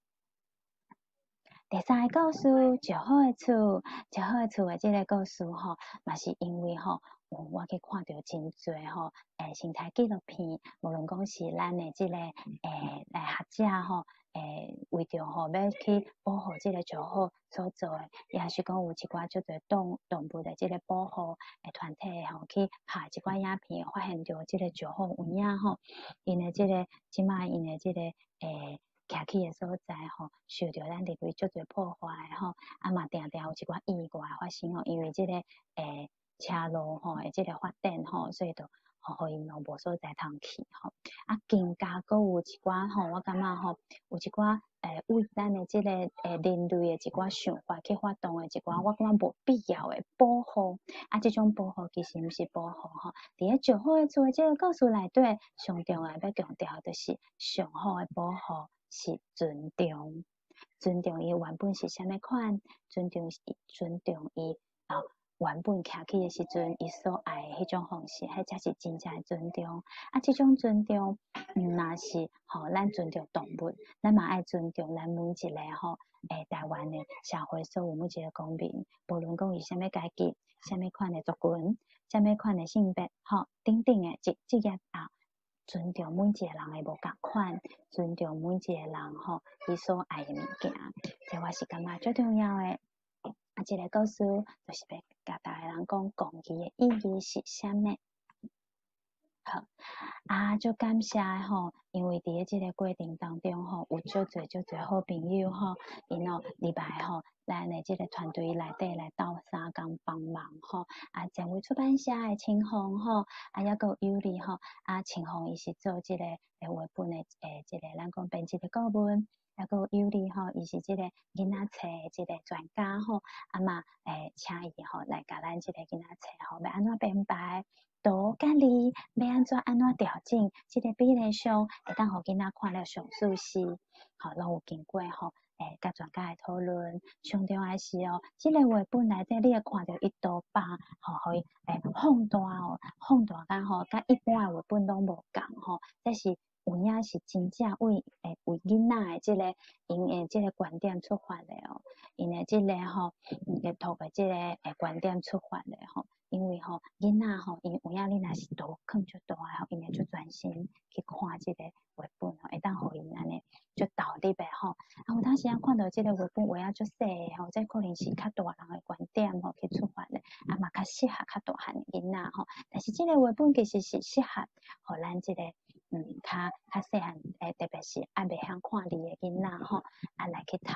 第三个故事，石虎的厝，石虎的厝的這个故事吼，嘛是因為吼，我去看著真濟吼，生態紀錄片，無論講是咱的這个學者吼，為著吼欲去保護這个石虎所做的，抑是講有一寡足濟動物的這个保護的團體吼，去拍一寡影片，發現著這个石虎有影吼，𪜶的這个這擺𪜶的這个徛起的所在吼，受著咱人為足濟破壞吼，啊嘛定定有一寡意外發生吼，因為這個車路吼的這個發展吼，所以就予𪜶攏無所在通去吼。啊，更加閣有一寡吼，我感覺吼，有一寡為咱的這個人類的一寡想法去發動的一寡，我感覺無必要的保護。啊，這種保護其實毋是保護吼。佇咧石虎的厝的這個故事內底，上重要欲強調就是上好的保護是尊重，尊重伊原本是啥物款，尊重伊啊原本徛起的時陣，伊所愛的彼種方式，彼才是真正的尊重。啊，這種尊重，毋若是吼，咱尊重動物，咱嘛愛尊重咱每一個吼，台灣的社會所有每一個公民，無論講伊啥物階級、啥物款的族群、啥物款的性別，吼等等的職業啊，尊重每一個人的無仝款，尊重每一個人吼，伊所愛的物件，這我是感覺最重要的。啊，這個故事就是欲共逐家人講，公義的意義是啥物。好，啊，足感謝的吼，因為佇咧這个過程當中吼，有足濟足濟好朋友吼，𪜶哦入來吼，咱的這个團隊內底來鬥相共幫忙吼。啊，前衛出版社的青紅吼，啊，猶閣有尤里吼，啊，青紅伊是做這个繪本的這個咱講編輯的顧問，猶閣有尤里吼，伊是這個囡仔冊的這个專家吼，啊嘛請伊吼來共咱這個囡仔冊吼，欲按怎編排。圖佮字欲按怎按怎調整，這个比例上會當予囡仔看了上舒適，吼，攏有經過吼，佮專家的討論。上重要是哦，這个繪本內底你會看著伊圖版，吼，予伊放大哦，放大甲吼，佮一般的繪本攏無仝吼，這是有影是真正為囡仔的這个𪜶的這个觀點出發的哦，𪜶的這个吼，閱讀的這个觀點出發的吼。因為吼，囡仔吼，𪜶有影你若是圖囥足大吼，𪜶會足專心去看這個繪本吼，會當予𪜶按呢足投入的吼。啊，有當時仔看著這個繪本畫仔足細的吼，這可能是較大人的觀點吼去出發的，啊嘛較適合較大漢的囡仔吼。但是這个繪本其實是適合予咱這個較較細漢，特別是猶袂曉看字的囡仔吼，啊來去讀的。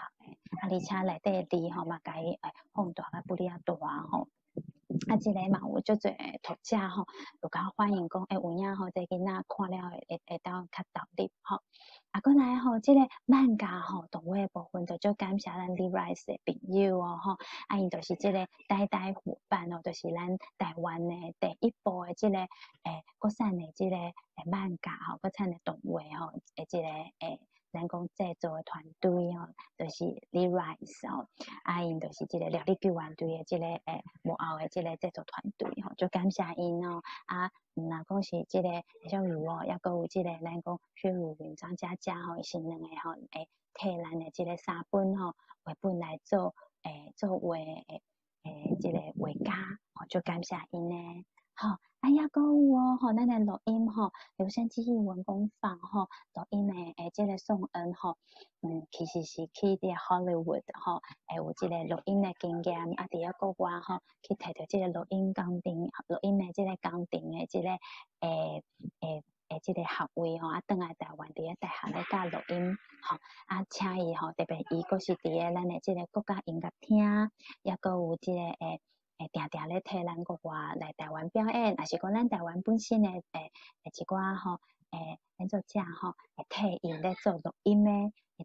啊，而且內底的字吼嘛，共伊放大甲比較大吼。啊，這個嘛有足濟讀者吼，有共我反映講，欸，有影吼，這囡仔看了會當較投入吼。啊，閣來吼，這個漫畫吼，動畫的部分就足感謝咱 Lerise 的朋友哦吼，啊，𪜶就是這個呆呆夥伴哦，就是咱台灣的第一部的這個國產的這個漫畫吼，國產的動畫吼的這個咱講製作的團隊哦，就是 Lerise 哦，啊，𪜶就是這個料理救援隊的這個幕後的這個製作團隊吼，足感謝𪜶哦。啊，若講是這個小如哦，猶閣有這個咱講薛汝雲、張嘉佳吼，𪜶是兩个吼，會替咱的這個三本吼繪本來做做畫的這個畫家，吼，足感謝𪜶呢。吼，啊，猶閣有哦，吼，咱的錄音吼，留聲機藝文工坊吼，錄音的這個宋恩吼，其實是去佇 Hollywood 吼，有這個錄音的經驗，啊，佇咧國外吼，去摕著這個錄音工程，錄音的這個工程的這個這個學位吼，啊，轉來台灣佇咧大學咧教錄音，吼，啊，請伊吼，特別伊閣是佇咧咱的這個國家音樂廳，猶閣有這個會定定咧替咱國外來台灣表演，抑是講咱台灣本身的一寡吼演奏者吼，會替𪜶咧做錄音的，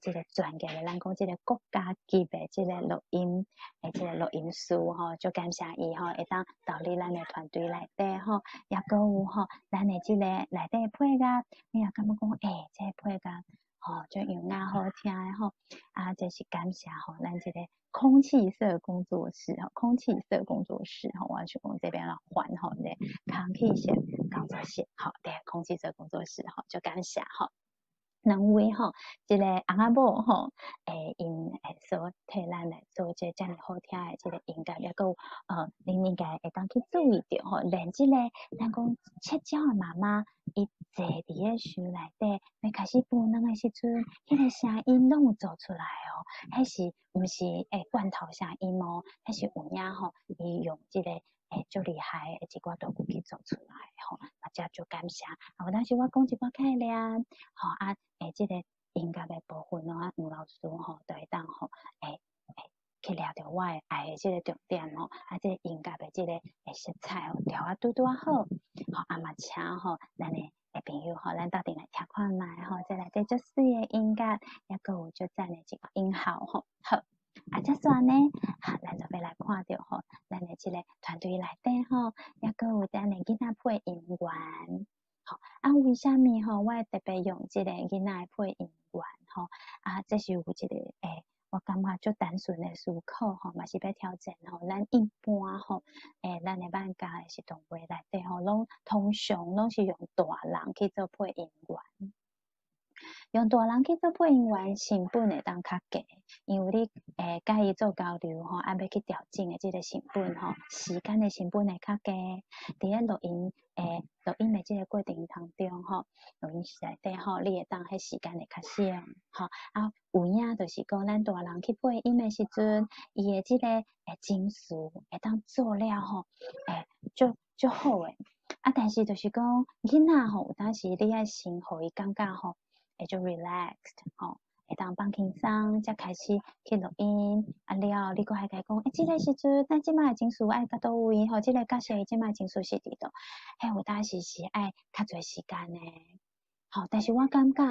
這個專業的，咱講這個國家級的這個錄音的這個錄音師吼，足感謝伊吼，會當投入咱的團隊內底吼，猶閣有吼，咱的這個內底配樂，你也感覺講，欸，這個配樂吼，足優雅好聽的吼，啊，這是感謝吼，咱這個空氣色工作室吼，空氣色工作室吼，我想講這邊來還吼，這空氣色工作室吼，對，空氣色工作室吼，足感謝吼。兩位吼，這個翁仔某吼，𪜶所替咱來做這遮爾好聽的這個音樂，猶閣有恁應該會當去注意著吼，連這個咱講切蕉的媽媽，伊坐佇咧樹內底，欲開始孵卵的時陣，彼個聲音攏有做出來哦，彼是毋是罐頭聲音哦？彼是有影吼，伊用這個足厲害的一寡道具去做出來吼，嘛遮足感謝。啊，有當時我講一寡概念，吼啊，這個音樂的部分哦，啊，吳老師吼，就會當吼，去掠著我的愛的這個重點吼，啊，這個音樂的這個色彩吼，調啊拄拄仔好，吼啊嘛請吼，咱的朋友吼，咱鬥陣來聽看覓吼，這內底足媠的音樂，猶閣有足讚的一個音效吼，好。啊，這煞呢，哈，咱就欲來看著吼，咱的這個團隊內底吼，猶閣有咱的囡仔配音員，吼，啊，為啥物吼，我會特別用這個囡仔的配音員吼，啊，這是有一個我感覺足單純的思考吼，嘛是欲挑戰吼，咱一般吼，咱的漫畫的是動畫內底吼，攏通常攏是用大人去做配音員。用大人去做配音員，成本會當較低，因為你佮伊做交流吼，啊欲去調整的這個成本吼，時間的成本會較低。佇咧錄音錄音的這個過程當中吼，錄音室內底吼，你會當彼時間會較省吼。啊，有影就是講，咱大人去配音的時陣，伊的這個情緒會當做了吼，足足好的。啊，啊，但是就是講囡仔吼，有當時你愛先予伊感覺吼，會足 relaxed 吼，會當放輕鬆，才開始去錄音。啊了後，你閣愛共伊講，欸，這个時陣，咱這擺的情緒愛到佗位吼，這个角色伊這擺情緒是佇佗，彼有當時是愛較濟時間的。吼，但是我感覺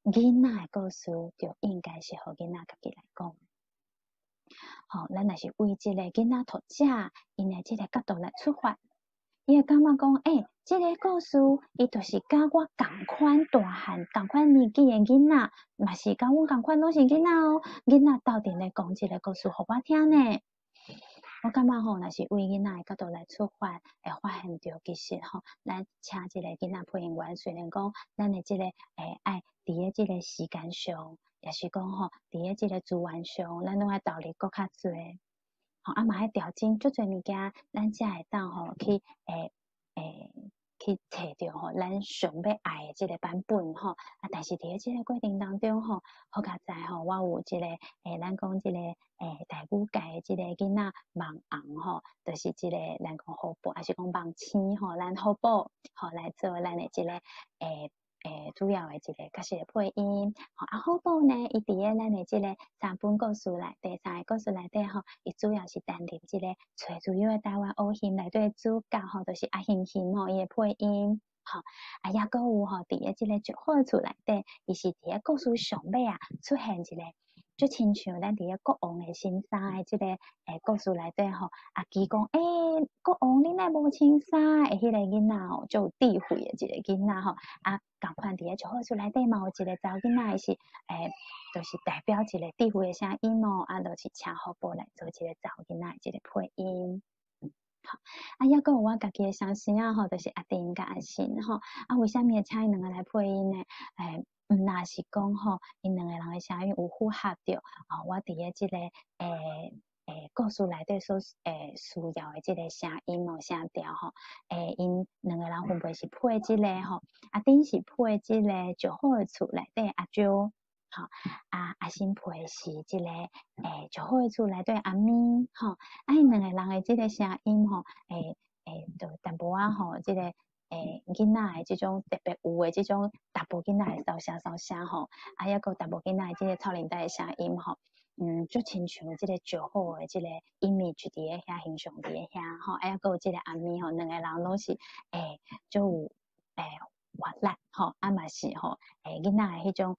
囡仔的故事就應該是予囡仔家己來講。吼，咱若是為這个囡仔讀者𪜶的這个角度來出發，伊會感覺講，欸，這个故事伊就是佮我仝款大漢、仝款年紀的囡仔，嘛是佮阮仝款攏是囡仔哦，囡仔鬥陣咧講這个故事予我聽呢。我感覺吼，若是為囡仔的角度來出發，會發現著其實吼，咱請這個囡仔配音員，雖然講咱的這個愛佇咧這個時間上，也是講吼，佇咧這個資源上，咱攏愛投入閣較濟，吼啊嘛愛調整足濟物件，咱才會當吼去去揣著吼咱想欲愛的這個版本吼。啊，但是佇咧這個過程當中吼，好佳哉吼，我有這個咱講這個台語界的這個囡仔網紅吼，就是這個咱講好寶，抑是講網星吼，咱好寶吼來做咱的這個主要的一個角色的配音。吼啊，好寶呢，伊佇咧咱的這個三本故事內底，三个故事內底吼，伊主要是擔任這個揣自由的台灣烏熊內底主角吼，就是阿熊熊吼，伊的配音。吼，啊，抑閣有吼，佇咧這個石虎的厝內底，伊是佇咧故事上尾啊，出現一個足親像咱佇咧國王的新衫的這個故事內底吼，阿基講，欸，國王你哪無穿衫？的彼個囡仔吼，足有智慧的一個囡仔吼，啊，仝款佇咧石虎厝內底嘛有一個查某囡仔，伊是就是代表一個智慧的聲音哦，啊，就是請好寶來做這個查某囡仔的這個配音。好，啊，抑閣有我家己的雙生仔吼，就是阿丁佮阿信吼，啊，為啥物會請𪜶兩個來配音呢？毋若是講吼，𪜶兩個人的聲音有符合著哦，我佇咧這個故事內底所需要的這個聲音哦、聲調吼，𪜶兩個人分別是配這個吼，阿丁是配這個石虎的厝內底阿周，吼，啊阿信配是這個石虎的厝內底阿咪，吼，啊𪜶兩個人的這個聲音吼，就淡薄仔吼，這個囡仔的這種特別有的這種查埔囡仔的騷聲騷聲吼，啊，抑閣有查某囡仔的這個臭奶的聲音吼，足親像這個石虎的這個 image 佇咧遐形象佇咧遐吼，啊，抑閣有這個阿咪吼，兩個人攏是足有活力吼，啊嘛是吼囡仔的彼種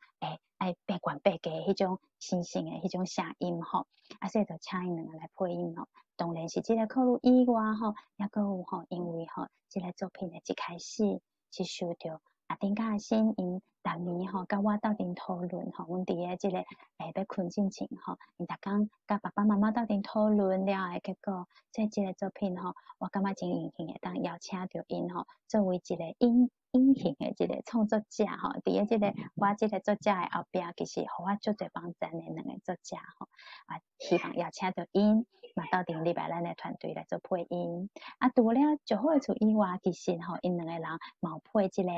愛爬懸爬低彼種生性的彼種聲音吼，啊，所以就請𪜶兩個來配音吼。當然是這個考慮以外吼，抑閣有吼，因為吼，這個作品的一開始是受著阿丁佮阿信𪜶逐年吼，佮我鬥陣討論吼，阮佇咧這個欲睏進前吼，𪜶逐工佮爸爸媽媽鬥陣討論了的結果，所以這個作品吼，我感覺真榮幸會當邀請著𪜶吼，作為一個隱隱形的一個創作者吼，佇咧這個我這個作者的後壁，其實予我足濟幫贊的兩個作者吼，啊，希望邀請著𪜶嘛鬥陣入來咱的團隊來做配音。啊，除了石虎的厝以外，其實吼，𪜶兩個人嘛有配這個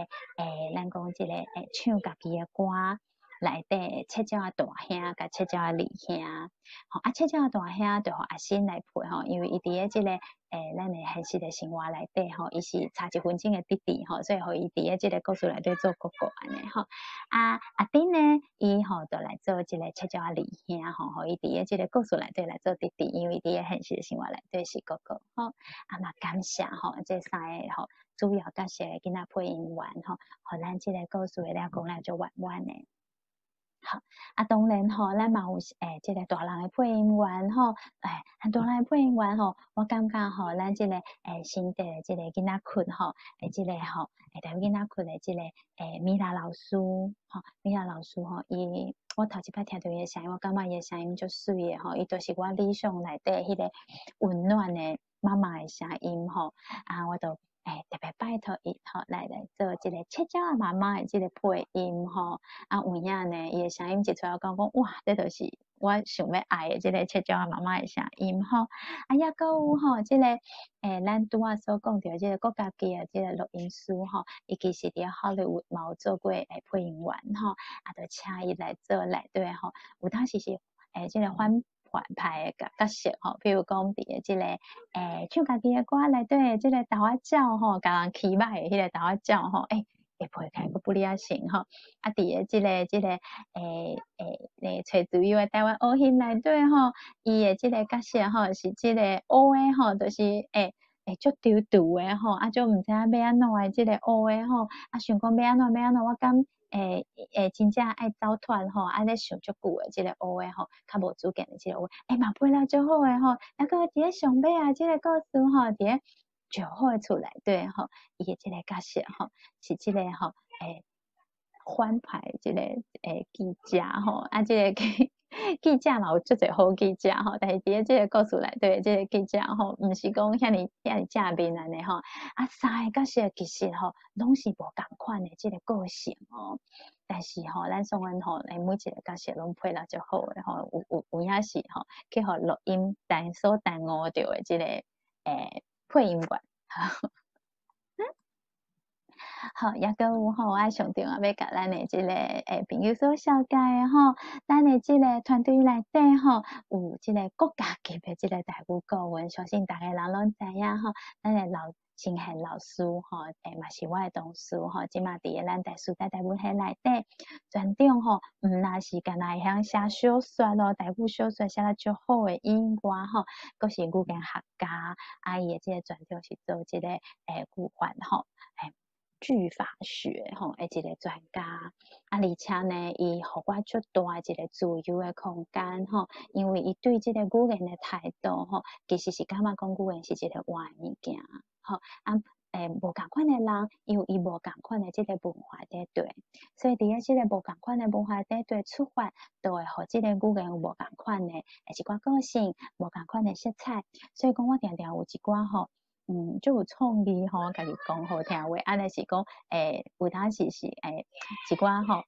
咱講這個唱家己的歌內底七鳥仔大兄佮七鳥仔二兄，吼啊，七鳥仔大兄就予阿信來配吼，因為伊佇咧這個咱的現實的生活內底吼，伊是差一分鐘的弟弟吼，所以予伊佇咧這個故事內底做哥哥按呢吼。啊，阿丁呢，伊吼就來做這個七鳥仔二兄吼，予伊佇咧這個故事內底來做弟弟，因為佇咧現實的生活內底是哥哥吼。啊嘛感謝吼，這三个吼主要角色的囡仔配音員吼，予咱這個故事會了講了足圓滿的。好，啊，當然吼，咱嘛有這個大人的配音員吼，大人的配音員吼，我感覺吼，咱這個新竹的這個囡仔窟吼，這個吼，台語囡仔窟的這個米拉老師吼，米拉老師吼，伊我頭一擺聽著伊的聲音，我感覺伊的聲音足媠的吼，伊就是我理想內底彼個溫暖的媽媽的聲音吼，啊，我就特別拜託伊吼，來做這個七鳥仔媽媽的這個配音吼，啊有影呢，伊的聲音一出來，我講講哇，這就是我想欲愛的這個七鳥仔媽媽的聲音吼。啊，抑閣有吼，這個咱拄仔所講著這個國家級的這個錄音師吼，伊其實佇好萊塢嘛有做過配音員吼，啊，就請伊來做內底吼，有當時是這個反反派的角色吼，比如講佇个這个唱家己的歌內底這個豆仔鳥吼，共人欺歹的彼个豆仔鳥吼，會配起來閣不離仔成吼。啊，佇个這個揣自由的台灣烏熊內底吼，伊的這個角色吼是這個烏的吼，就是會足惆悰的吼，啊，足毋知影欲按怎的這個烏的吼，啊，想講欲按怎欲按怎，我敢會真正愛走脫吼，啊咧想足久的這個烏的吼，較無主見的這個烏，嘛配了足好的吼，啊，閣佇咧上尾啊，這個故事吼，佇咧石虎的厝內底吼，伊的這個角色吼，是這個吼，反派這個記者吼，啊，這個記者嘛有足濟好記者吼，但是佇咧這個故事內底，這個記者吼，毋是講遐爾遐爾正面按呢吼，啊，三个角色其實吼，攏是無仝款的這個個性哦。但是吼，咱宋恩吼，每一個角色攏配得足好的吼，有影是吼，去予錄音耽所耽誤著的這個配音員。好，抑閣有吼，我上重要欲共咱的這個朋友所紹介的吼，咱的這個團隊內底吼，有這個國家級的這個台語顧問，相信逐个人攏知影吼，咱的老新賢老師吼，嘛是我的同事吼，這馬佇咧咱台師大台文系內底，專長吼，毋若是干焦會曉寫小說咯，台語小說寫得足好的以外吼，閣是語言學家，啊，伊的這個專長是做這個語法吼，句法學吼，的一個專家，啊，而且呢，伊予我足大一個自由的空間吼，因為伊對這個語言的態度吼，其實是感覺講語言是一個活的物件吼，啊，無仝款的人，伊有伊無仝款的這個文化底底，所以佇咧這個無仝款的文化底底出發，就會予這個語言有無仝款的一寡個性，無仝款的色彩，所以講我定定有一寡吼。足有創意吼，家己講好聽話，啊，若是講，有當時是一寡吼，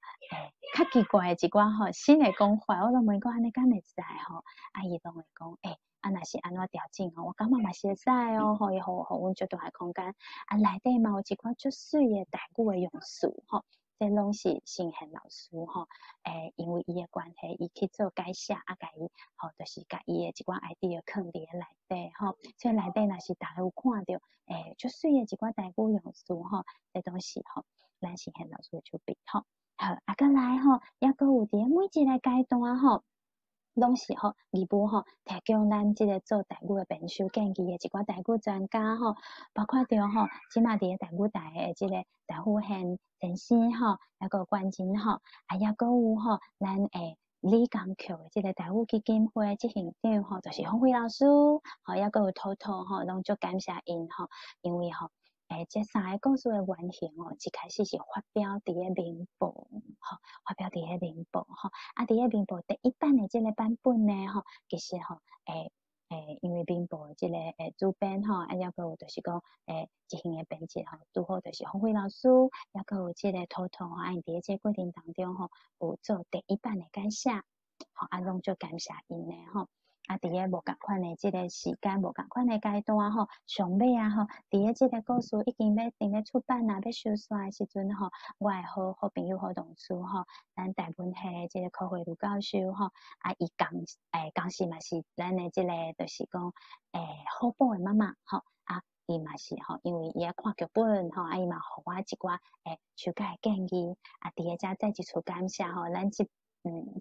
較奇怪的一寡吼新的講法，我攏問講按呢敢會使吼，啊，伊攏會講，啊，若是按怎調整吼，我感覺嘛是會使哦，吼，伊予阮足大的空間，啊，內底嘛有一寡足媠的台語的用詞吼。這攏是新賢老師吼，因為伊的關係，伊去做改寫，啊，共伊吼，就是共伊的一寡 idea 囥佇咧內底吼，所以內底若是逐家有看著，足媠的一寡台語用詞吼，這都是吼，咱新賢老師的手筆吼。好，啊，閣來吼，抑閣有佇咧每一个階段吼，攏是吼義務吼，提供咱這個做台語的編修建議的一寡台語專家吼，包括著吼，這馬佇咧台語台的這個陳富憲先生吼，抑閣有冠真吼，啊，抑閣有吼，咱李江橋的這個台語基金會執行長吼，就是方輝老師，吼，抑閣有濤濤吼，攏足感謝𪜶吼，因為吼，這三个故事的原型哦，一開始是發表佇咧明報，吼，發表佇咧明報，吼，啊，佇咧明報第一版的這個版本呢，吼，其實吼，因為明報的這個主編吼，啊，抑閣有就是講，執行的編輯吼，拄好就是方輝老師，抑閣有這個濤濤吼，啊，𪜶佇咧這個過程當中吼，有做第一版的改寫，吼，啊，攏足感謝𪜶的吼。啊，佇咧無仝款的這個時間，無仝款的階段吼，上尾啊吼，佇咧這個故事已經欲定欲出版啊，欲收煞的時陣吼，我的好好朋友、好同事吼，咱台文系的這個柯慧茹教授吼，啊，伊同時嘛是咱的這個，就是講好寶的媽媽吼，啊，伊嘛是吼，因為伊愛看劇本吼，啊，伊嘛予我一寡修改的建議，啊，佇咧遮再一次感謝吼，咱這。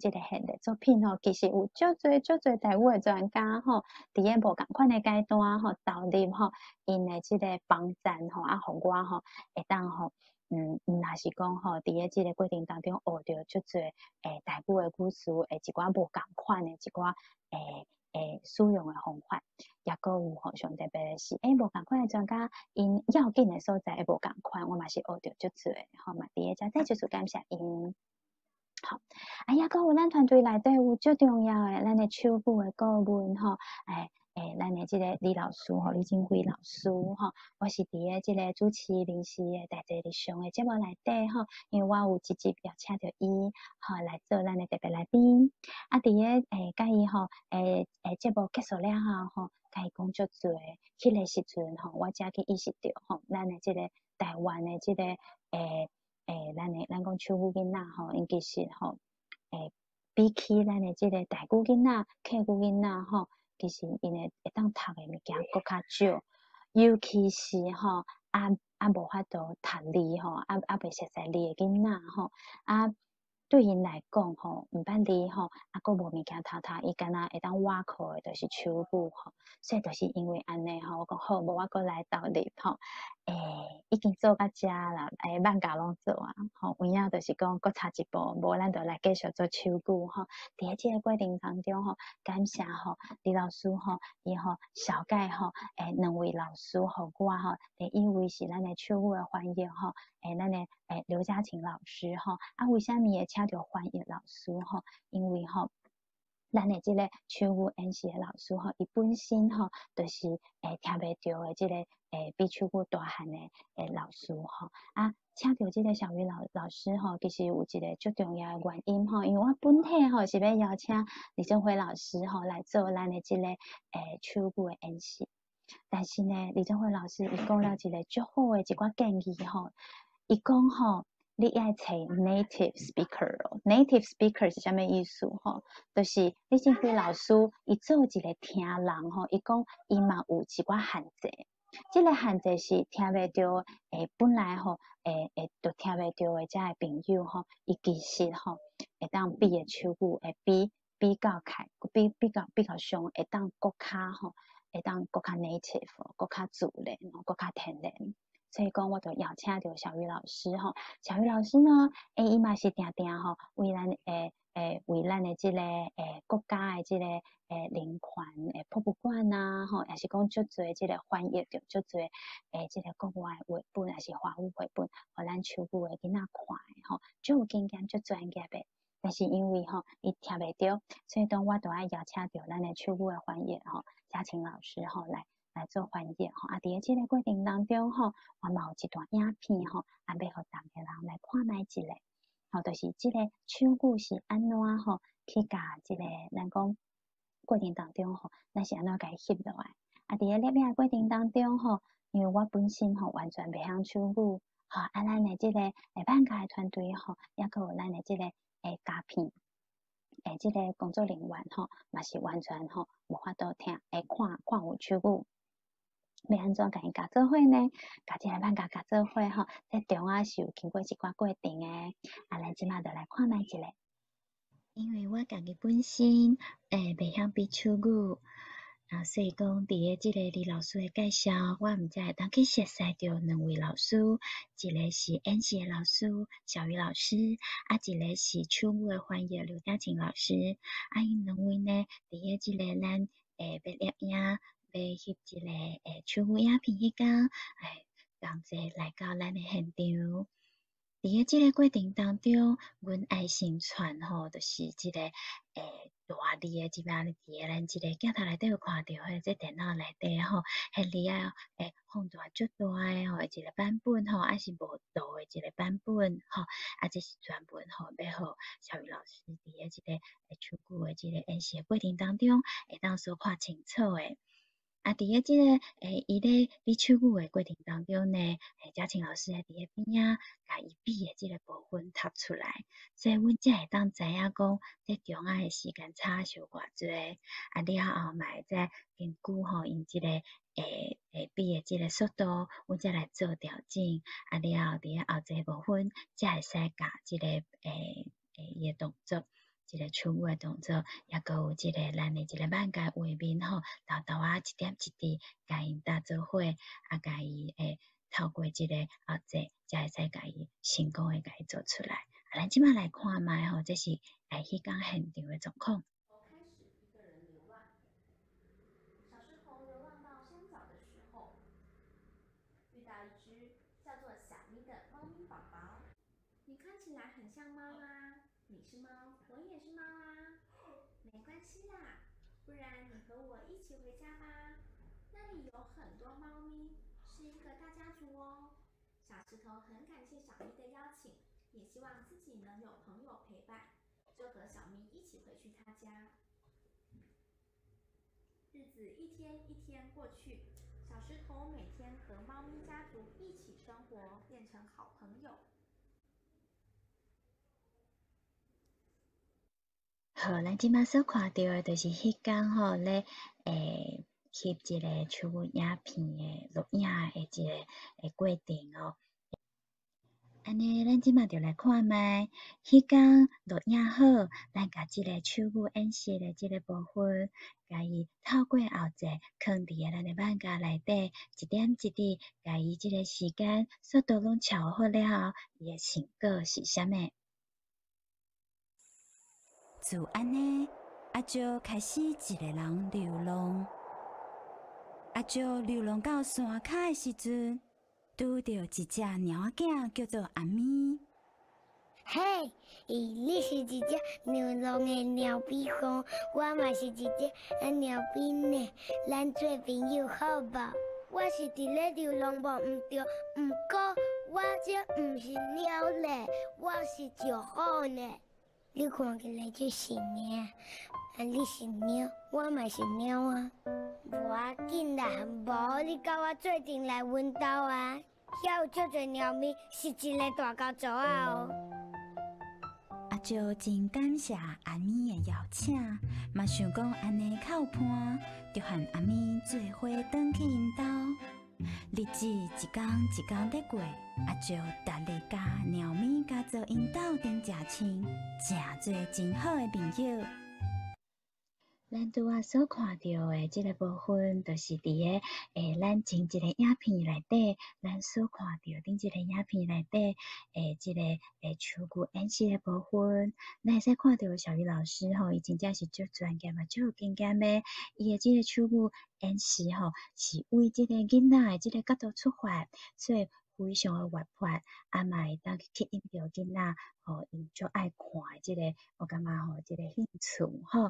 這個系列作品吼，其實有足濟足濟台語的專家吼，佇咧無仝款的階段吼，投入吼，𪜶的這個幫贊吼，啊，予我吼會當吼，毋若是講吼，佇咧這個過程當中學著足濟台語的語詞的一寡無仝款的一寡使用的方法，抑閣有吼，上特別的是，無仝款的專家，𪜶要緊的所在會無仝款，我嘛是學著足濟，吼嘛佇咧遮再一次感謝𪜶。好，啊，抑閣有咱團隊內底有足重要的，咱的手語的顧問吼，咱的這個李老師吼，李金輝老師吼，我是佇咧這個主持民視的代誌日常的節目內底吼，因為我有直接邀請著伊吼來做咱的特別來賓。啊，佇咧佮伊吼，節目結束了後吼，共伊講足濟，彼個時陣吼，我才去意識著吼，咱的這個台灣的這個咱的咱講手語囡仔吼，𪜶其實吼，比起咱的這个台語囡仔、客語囡仔吼，其實𪜶會會當讀的物件閣較少，尤其是吼，啊啊無法度讀字吼，啊啊袂熟似字的囡仔吼，啊對𪜶來講吼，毋捌字吼，啊閣無物件讀讀，伊敢若會當倚靠的就是手語吼，所以就是因為按呢吼，我講好，無我閣來投入吼，欸，已經做到遮啦，欸，萬家攏做啊，吼，有影就是講閣差一步，無咱就來繼續做手語吼。佇咧這個過程當中吼，感謝吼李老師吼，伊吼紹介吼，欸，兩位老師予我吼，第一位是咱的手語的翻譯吼，欸，咱的欸劉嘉琴老師吼，啊，為啥物會請著翻譯老師吼？因為吼，咱的這個手語演示的老師吼，伊本身吼，就是會聽袂著的這個欸比手語大漢的欸老師吼，啊，請著這個小魚老老師吼，其實有一個足重要的原因吼，因為我本體吼是欲邀請李正輝老師吼來做咱的這個欸手語的演示，但是呢，李正輝老師伊講了一個足好的一寡建議吼，伊講吼，你愛揣 native speaker 哦，native speaker 是啥物意思吼？就是李正輝老師伊做一個聽人吼，伊講伊嘛有一寡限制，這個限制是聽袂著，欸，本來吼，會會就聽袂著的遮的朋友吼，伊其實吼會當比的手語會比比較開，比比較比較上會當閣較吼，會當閣較 native，閣較自然，閣較天然。所以講，我就邀請著小魚老師吼，小魚老師呢，欸，伊嘛是定定吼，為咱欸欸為咱的這個欸國家的這個欸人權的博物館啊，吼，也是講足濟這個翻譯著足濟欸這個國外繪本，也是華語繪本，予咱手語的囡仔看的吼，足有經驗，足專業的。但是因為吼，伊聽袂著，所以當我就愛邀請著咱的手語的翻譯吼，嘉琴老師吼來來做翻譯吼。啊，佇咧這個過程當中吼，我嘛有一段影片吼，啊，欲予逐个人來看覓一下，吼，就是這個手語是按怎吼去共這個咱講過程當中吼，咱是按怎共伊翕落來。啊，佇咧攝影過程當中吼，因為我本身吼完全袂曉手語，吼，啊，咱的這個欸挽家的團隊吼，抑閣有咱的這個欸膠片。欸，這個工作人員吼，嘛是完全吼無法度聽，會看看有手語。欲按怎共伊共做伙呢？共這個挽家共做伙吼，這中間是有經過一寡過程的。啊，咱這馬就來看覓一下。因為我家己本身欸袂曉比手語，啊，所以講佇咧這個李老師的介紹，我毋才會當去熟似著兩位老師，一個是演示的老師小魚老師，啊，一個是手語的翻譯劉嘉琴老師。啊，𪜶兩位呢，佇咧這個咱欸欲攝影、欲翕這個欸手語影片彼工，欸，同齊來到咱的現場。佇咧這個過程當中，阮愛先傳吼，就是這個欸大字的，這擺佇咧咱這個鏡頭內底有看著，彼這電腦內底吼，彼字仔會放大足大的吼，一個版本吼，抑是無圖的一個版本吼，啊，這是專門吼，欲予小魚老師佇咧這個手語的這個演示的過程當中，會當所看清楚的。啊，佇咧這個欸，伊咧比手語的過程當中呢，欸，嘉晴老師會佇咧邊仔，共伊比的這個部分讀出來，所以阮才會當知影講，這中間的時間差是有偌濟。啊，了後嘛會再根據吼𪜶這個欸欸比的這個速度，阮才來做調整。啊，了後佇咧後一部分，才會使共這個欸欸伊的動作。這個手語的動作，抑閣有這個咱的這個挽家畫面吼，沓沓仔一點一滴，共𪜶搭做伙，啊，共伊會透過這個後製，才會使共伊成功的共伊做出來。啊，咱這馬來看覓吼，這是欸彼工現場的狀況。開始一個人流浪。小石頭流浪到山腳的時候，遇到一隻叫做小咪的貓咪寶寶。你看起來很像貓啊。你是貓，我也是貓啊，沒關係啦，不然你和我一起回家吧，那裡有很多貓咪，是一個大家族哦。小石頭很感謝小咪的邀請，也希望自己能有朋友陪伴，就和小咪一起回去他家。日子一天一天過去，小石頭每天和貓咪家族一起生活，變成好朋友。好，咱這馬所看著的，就是彼工吼咧，翕一个手語影片的錄影的一个的過程哦。按呢，咱這馬就來看覓，彼工錄影好，咱共這個手語演示的這個部分，共伊透過後製，囥佇个咱的網站內底，一點一滴，共伊這個時間速度攏調好了後，伊的成果是啥物？就按呢，阿石開始一个人流浪。阿石流浪到山跤的時陣，拄著一隻貓仔囝，叫做阿咪。嘿，你是一隻流浪的貓咪公，我嘛是一隻貓咪呢，咱做朋友好無？我是佇咧流浪無毋對，毋過我這毋是貓咧，我是石虎呢。你看起來足神的，啊你是貓，我嘛是貓啊。無要緊啦，無你佮我做陣來阮兜啊，遐有足濟貓咪，是一个大家族仔哦。阿石真感謝阿咪的邀請，嘛想講按呢較有伴，就和阿咪做伙轉去𪜶兜。日子一工一工咧過，阿石逐日佮貓咪共做𪜶鬥陣食凊，誠做真好的朋友。咱拄仔所看著的這個部分，就是佇个咱前一个影片內底，咱所看著頂一個影片內底這個手語演示的部分，咱會使看著小魚老師吼，伊真正是足專業嘛，足有經驗的。伊的這個手語演示吼，是為這個囡仔的這個角度出發，所以非常的活潑，啊嘛會當去吸引著囡仔吼，𪜶足愛看的這個，我感覺吼，這個興趣吼。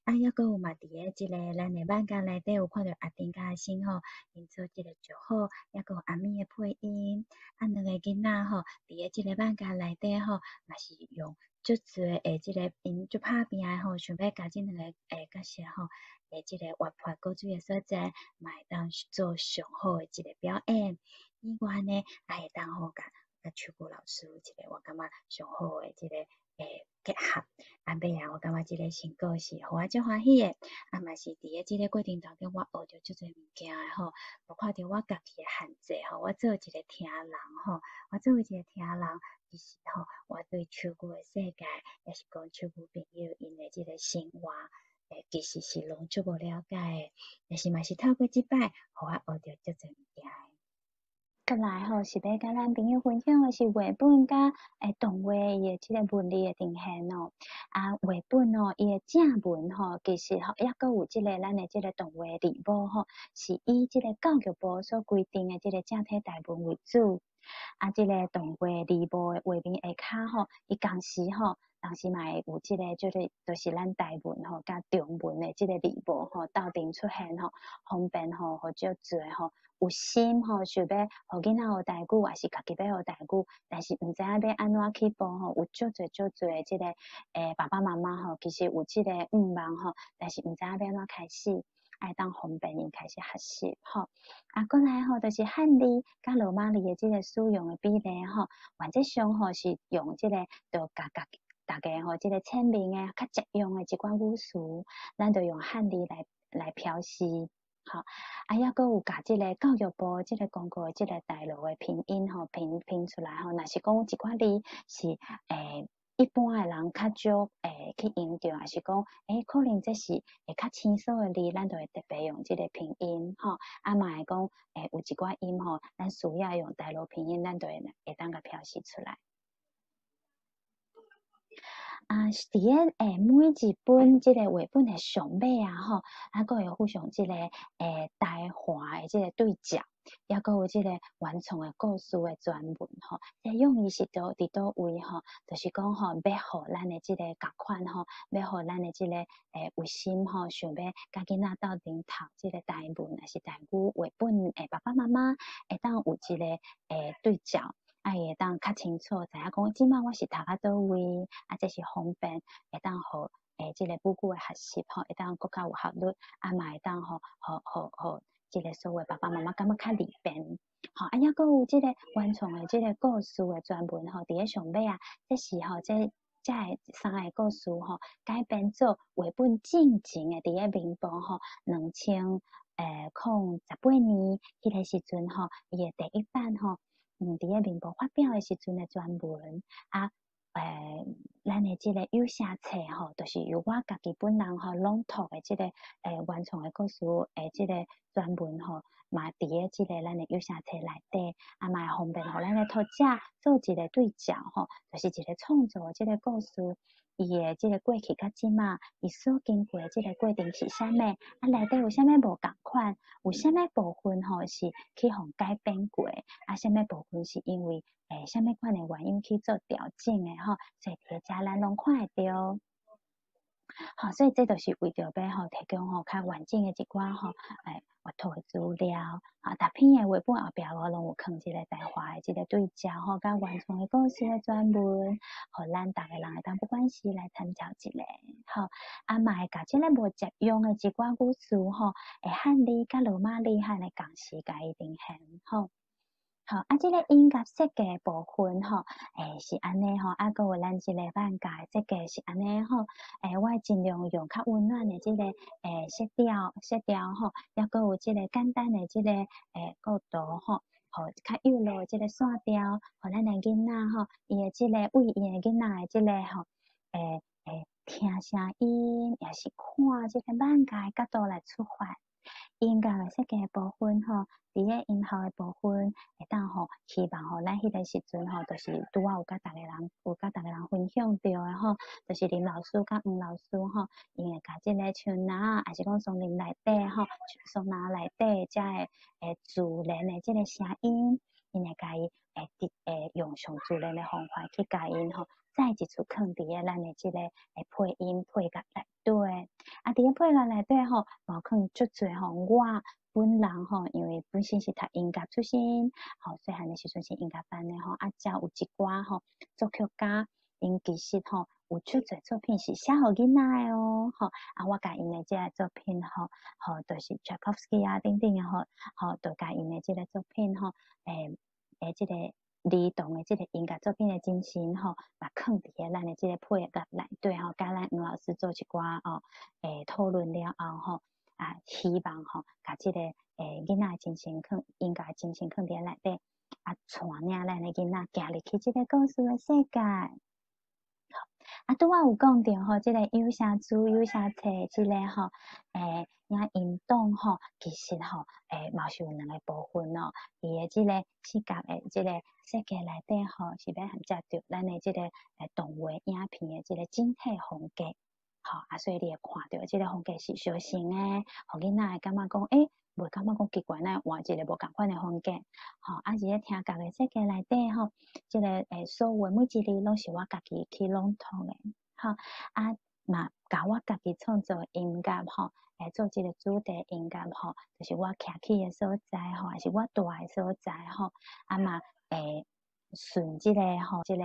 啊，猶閣有嘛，佇个這個咱的網站內底有看著阿丁佮阿星吼，𪜶做這個石虎，猶閣有阿咪的配音。啊，兩个囡仔吼，佇个這個網站內底吼，嘛是用足濟的這個𪜶足拍拚的吼，想欲共這兩個角色吼，佇這個活潑古錐的所在，嘛會當做上好的一個表演。以外呢，也會當吼共佮手語老師有一個我感覺上好的這個結合。啊，尾仔我感覺這個成果是予我足歡喜的。啊，嘛是佇个這個過程當中，我學著足濟物件的吼，我看著我家己的限制吼，我做一個聽人吼，我作為一個聽人，其實吼，我對手語的世界，抑是講手語朋友𪜶的這個生活，其實是攏足無了解的。但是嘛是透過這擺，予我學著足濟物件的。過來吼，是欲佮咱朋友分享的是繪本佮動畫伊的這個文字的呈現哦。啊，繪本哦，伊的正文吼，其實吼，猶閣有這個咱的這個動畫字幕吼，是以這個教育部所規定的這個正體台文為主。啊，這個動畫字幕的畫面下跤吼，伊同時吼，同時嘛會有這個，就是咱台文吼，佮中文的這個字幕吼，鬥陣出現吼，方便吼，予足濟吼有心吼，想欲予囡仔學台語，抑是家己欲學台語，但是毋知影欲按怎起步吼，有足濟足濟的這個爸爸媽媽吼，其實有這個願望吼，但是毋知影欲按怎開始，會當方便𪜶開始學習吼。啊，過來吼，就是漢字佮羅馬字的這個使用的比例吼，原則上吼是用這個，就共家大家吼，這個淺明的、較實用的一寡語詞，咱就用漢字來標示。吼，啊，猶閣有共這個教育部這個公告的這個台羅的拼音吼，拼出來吼，若是講有一寡字是一般的人較少會去用著，抑是講可能這是會較生疏的字，咱就會特別用這個拼音吼。啊，嘛會講有一寡音吼，咱需要用台羅拼音，咱就會會當共標示出來。啊，佇个每一本這個繪本的上尾啊吼，啊，閣會附上這個台華的這個對照，猶閣有這個原創的故事的專文吼。這用意是佗佇佗位吼，就是講吼，欲予咱的這個仝款吼，欲予咱的這個有心吼，想欲佮囡仔鬥陣讀這個台文，抑是台語繪本的爸爸媽媽，會當有一個對照。啊，伊會當較清楚，知影講這擺我是讀到佗位，啊，這是方便，會當予這個母語的學習吼，會當閣較有效率，啊嘛會當予予這個所謂爸爸媽媽感覺較利便。吼，啊，猶閣有這個原創的這個故事的專文吼，佇咧上尾啊，這是吼這遮个三个故事吼，改编做绘本进前的伫个民报吼，2018年彼个时阵吼，伊的第一版吼，伫个民报发表的时阵的专文啊。咱的这个有声册吼，就是由我家己本人吼朗读的这个原创的故事的这个专文吼，嘛伫咧这个咱的有声册内底，啊嘛会方便予咱的读者做一个对照吼，就是一个创作的这个故事，伊的这个过去佮这马，伊所经过的这个过程是啥物？啊，内底有啥物无仝款？有啥物部分吼是去予改变过？啊，啥物部分是因为啥物款的原因去做调整的吼？所以伫遮咱拢看会著。好，所以这就是为著欲吼提供吼较完整的一寡吼阅读的资料。啊，逐篇的绘本后壁我拢有囥一个台华的这个对照吼，佮原创的故事的专文，予咱逐个人会当不管是来参照一下。好，啊嘛会共这个无借用的一寡语词吼，会汉字佮罗马字汉的仝时共伊呈现吼。好，啊，这个音乐设计的部分吼，是按呢吼，啊，阁有咱这个漫画的设计是按呢吼，我会尽量用较温暖的这个色调吼，抑阁有这个简单的这个构图吼，予较幼路的这个线条，予咱的囡仔吼，伊的这个为伊的囡仔的这个吼，听声音，抑是看这个漫画的角度来出发。音乐的设计的部分吼，伫咧音效的部分，会当吼，希望吼，咱彼个时阵吼，就是拄仔有佮逐个人，有佮逐个人分享著的吼，就是林老师佮黄老师吼，𪜶会共这个树林，抑是讲松林内底吼，松林内底遮个自然的这个声音，𪜶会共伊会会用上自然的方法去共𪜶吼，再一次囥伫咧咱的这个配音配乐内底。啊，伫咧配乐内底吼，嘛有囥足济吼，我本人吼，因为本身是读音乐出身，吼，细汉的时阵是音乐班的吼，啊，遮有一寡吼作曲家，𪜶其实吼有足济作品是写予囡仔的哦，吼，啊，我共𪜶的这个作品吼，吼，就是柴可夫斯基啊等等的吼，吼，就共𪜶的这个作品吼，这个儿童的这个音乐作品的精神吼，嘛囥伫咧咱的这个配乐内底吼，佮咱黄老师做一寡哦，讨论了后吼，啊，希望吼，共这个囡仔的精神囥音乐的精神囥伫咧内底，啊，带领咱的囡仔行入去这个故事的世界。啊，拄仔有讲著吼，这个有声书、有声册这个吼，影音档吼，其实吼，嘛是有两个部分哦。伊的这个视觉的这个设计内底吼，是欲含接著咱的这个动画影片的这个整体风格。吼，啊，所以你会看著这个风格是相像的，予囡仔会感觉讲，袂感觉讲奇怪，哪会换一个无仝款的风格。吼，啊，伫咧听觉的设计内底吼，这个所有的每一字拢是我家己去朗读的，吼，啊，嘛共我家己创作的音乐吼，来做这个主题音乐吼，就是我徛起的所在吼，抑是我蹛的所在吼，啊嘛顺这个吼，这个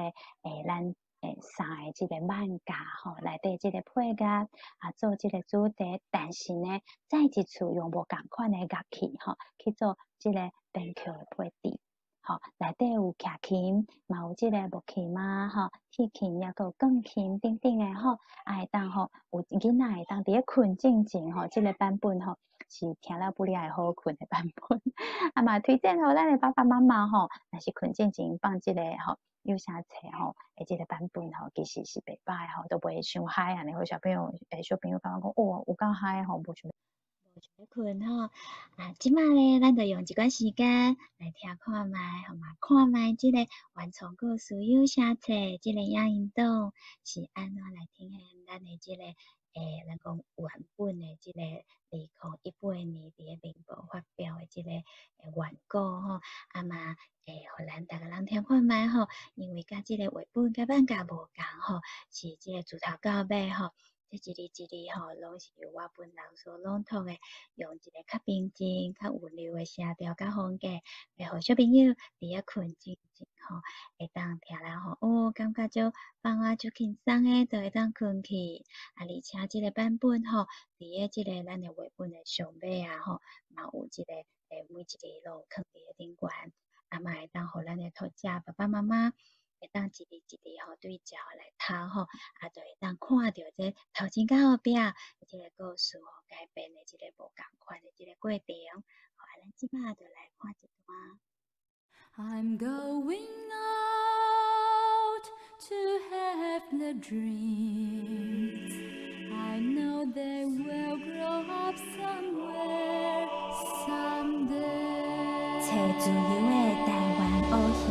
咱三个这个漫画吼，内底这个配乐啊，做这个主题，但是呢，再一次用无仝款的乐器吼，去做这个编曲的配置，吼，内底有徛琴，嘛有这个木琴啊，吼，铁琴，抑阁有钢琴等等的吼，啊会当吼，有囡仔会当伫咧睏进前吼，这个版本吼是听了不了会好睏的版本，啊嘛推荐予咱的爸爸妈妈吼，若是睏进前放这个吼。有声册吼，这个版本吼，其实是袂䆀吼，都袂伤 high 按呢，予小朋友感觉讲，哦，有够 high 吼，无想无想欲睏吼。啊，这马咧，咱就用一寡时间来听看觅，予嘛看觅这个原创故事有声册，这个影音档是按怎来呈现咱的这个咱讲原本的这个2018年伫咧民报发表的这个原稿吼，啊嘛予咱逐个人听看觅吼，因为佮这个绘本佮漫画无仝吼，是这个自头到尾吼，这一字一字吼，拢是由我本人所朗读的，用一个较平静、较温柔的声调佮风格，来予小朋友伫咧睏进前吼，会当听了吼，哦，感觉足放啊足轻松的，就会当睏去。啊，而且这个版本吼，伫咧这个咱的绘本的上尾啊吼，嘛有这个每一字拢有囥伫咧顶悬，啊嘛会当予咱的读者爸爸妈妈。會當一字一字吼對照來讀吼，啊，就會當看著這頭前佮後壁這个故事吼改變的這个無仝款的這个過程。好，啊，咱這擺就來看一段。 I'm going out to have the dreams. I know they will grow up somewhere, someday. 揣自由的台灣烏熊，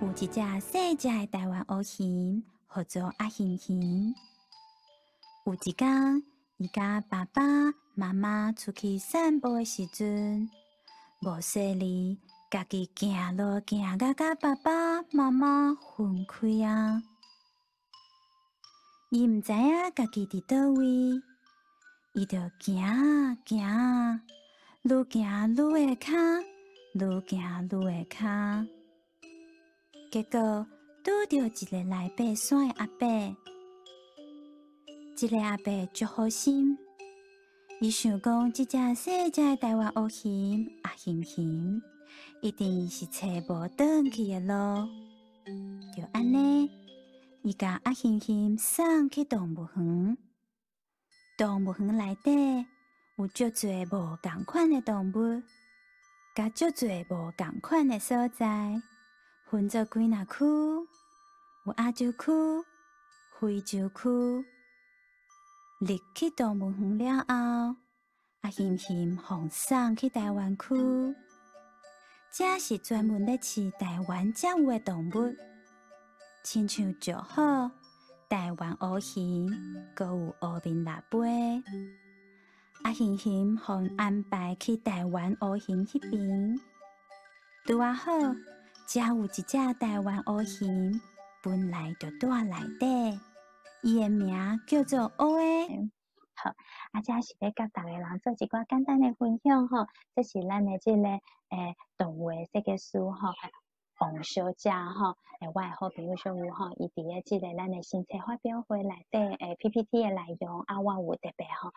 有一隻細隻的台灣烏熊，號做阿熊熊。有一工，伊佮爸爸媽媽出去散步的時陣，無細膩，家己行路行甲佮爸爸媽媽分開啊！伊毋知影家己佇佗位，伊就行啊行啊，愈行愈下跤，愈行愈下跤。結果拄著一个來爬山的阿伯，這个阿伯足好心，伊想講這隻細隻的台灣烏熊阿熊熊，一定是揣無轉去的路。就按呢，伊共阿熊熊送去動物園。動物園內底有足濟無仝款的動物，佮足濟無仝款的所在，分做幾若區，有亞洲區、非洲區。入去動物園了後，阿熊熊予送去台灣區，這是專門咧飼台灣才有的動物，親像石虎、台灣烏熊，閣有烏面蜊飛。阿熊熊予安排去台灣烏熊彼邊，拄仔好，遮有一隻台灣烏熊，本來就蹛內底，伊的名叫做烏的。好，啊，這是欲佮逐个人做一寡簡單的分享吼。這是咱的這个動畫設計師吼，王小姐吼，我的好朋友小有吼，伊佇咧這个咱的新冊發表會內底PPT 的內容啊，我有特別吼，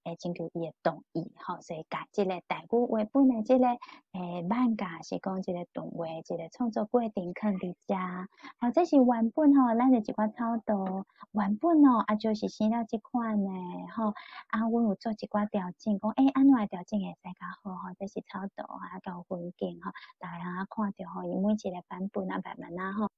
徵求伊的同意吼，所以共這个台語繪本的這个漫畫是講這个動畫這个創作過程囥佇遮。好，這是原本吼，咱的一寡草圖，原本哦，啊就是生了這款的吼，啊，阮有做一寡調整，講按怎調整會使較好吼，這是草圖啊，佮有風景吼，逐家通看著吼，伊每一个版本啊，慢慢啊吼，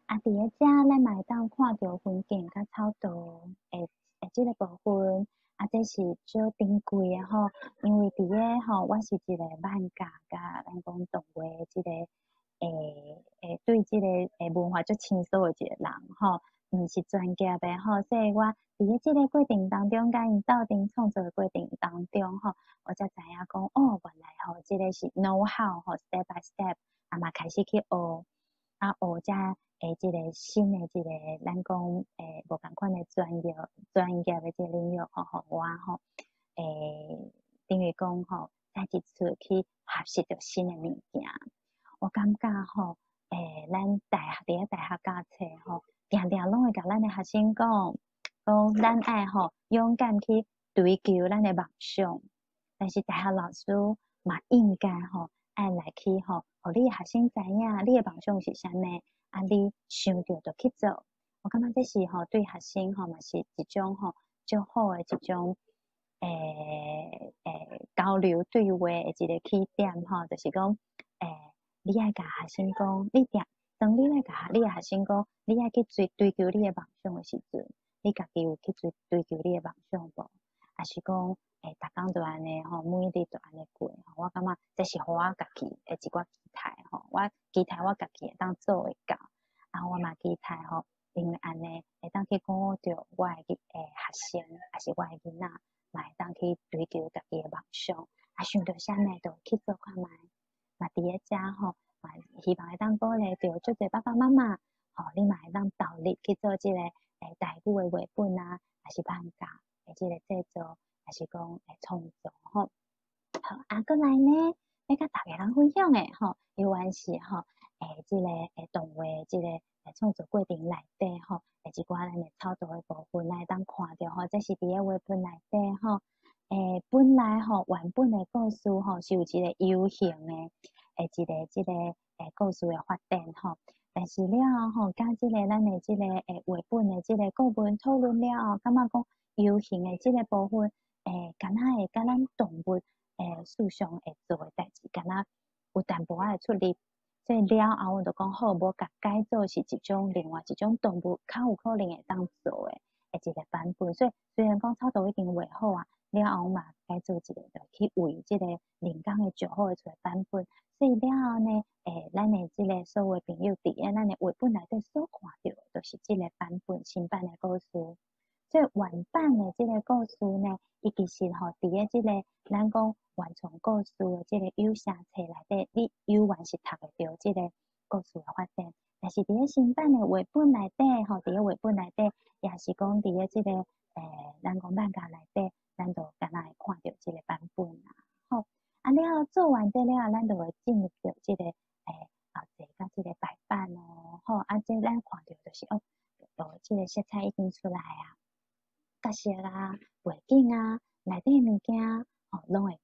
啊，佇咧遮咱嘛會當看著風景佮草圖的這個部分。啊，這是少珍貴的吼，因為佇咧吼，我是一個漫畫佮咱講動畫這個對這個文化足生疏的一個人吼，毋是專業的吼，所以我佇咧這個過程當中，佮𪜶鬥陣創作的過程當中吼，我才知影講哦，原來吼，這個是 know how 吼，step by step，啊嘛開始去學，啊學才這個新的這個咱講無仝款的專業的這個領域吼，予我吼，等於講吼，再一次去學習著新的物件。我感覺吼，咱大學佇咧大學教冊吼，定定攏會共咱的學生講，講咱愛吼勇敢去追求咱的夢想。但是大學老師嘛應該吼愛來去吼，予你的學生知影你的夢想是啥物。啊！你想著就去做，我感覺這是吼對學生吼嘛是一種吼足好的一種交流對話的一個起點吼，就是講你愛共學生講，你定當你來共你的學生講，你愛去追求你的夢想的時陣，你家己有去追求你的夢想無？抑是講逐工就按呢吼，每日就按呢過吼？我感覺這是予我家己的一寡期待吼，我期待我家己會當做會到，啊，我嘛期待吼，因為按呢會當去鼓舞著我的學生，抑是我的囡仔，嘛會當去追求家己的夢想，啊，想著啥物就去做看覓。嘛佇咧遮吼，嘛希望會當鼓勵著足濟爸爸媽媽，吼，你嘛會當投入去做這個台語的繪本啊，抑是漫畫的這個製作，抑是講創作吼。好，啊，閣來呢，欲佮逐家人分享的吼，猶原是吼，這個動畫這個創作過程內底吼，一寡咱的草圖的部分，咱會當看著吼，這是佇咧繪本內底吼，本來吼原本的故事吼是有一個 U 型的，一個這個故事的發展吼。但是了後吼，佮這个咱的這个繪本的這个顧問討論了後，感覺講遊行的這个部分，敢若會佮咱動物事上會做的代誌，敢若有淡薄仔的出入。所以了後，阮就講好，無共改做是一種另外一種動物較有可能會當做的一個版本。所以雖然講草圖已經畫好啊，了後嘛改做一個，就去畫這個人工的石虎的出來版本。所以了後呢，咱的這個所有朋友佇咧咱的繪本內底所看著的，就是這個版本新版的故事。所以原版的這個故事呢，伊其實吼佇咧這個咱講原創故事的這個有聲冊內底，你猶原是讀會著這個故事的發展。但是佇咧新版的繪本內底，吼，佇咧繪本內底，也是講佇咧這個咱講漫畫內底，咱就敢若會看著這個版本啦。吼，啊了後做完這了後，咱就會進入著這個後製佮這個排版哦。吼，啊這咱看著就是哦，這個色彩已經出來啊，角色啊、背景啊、內底物件，吼，攏會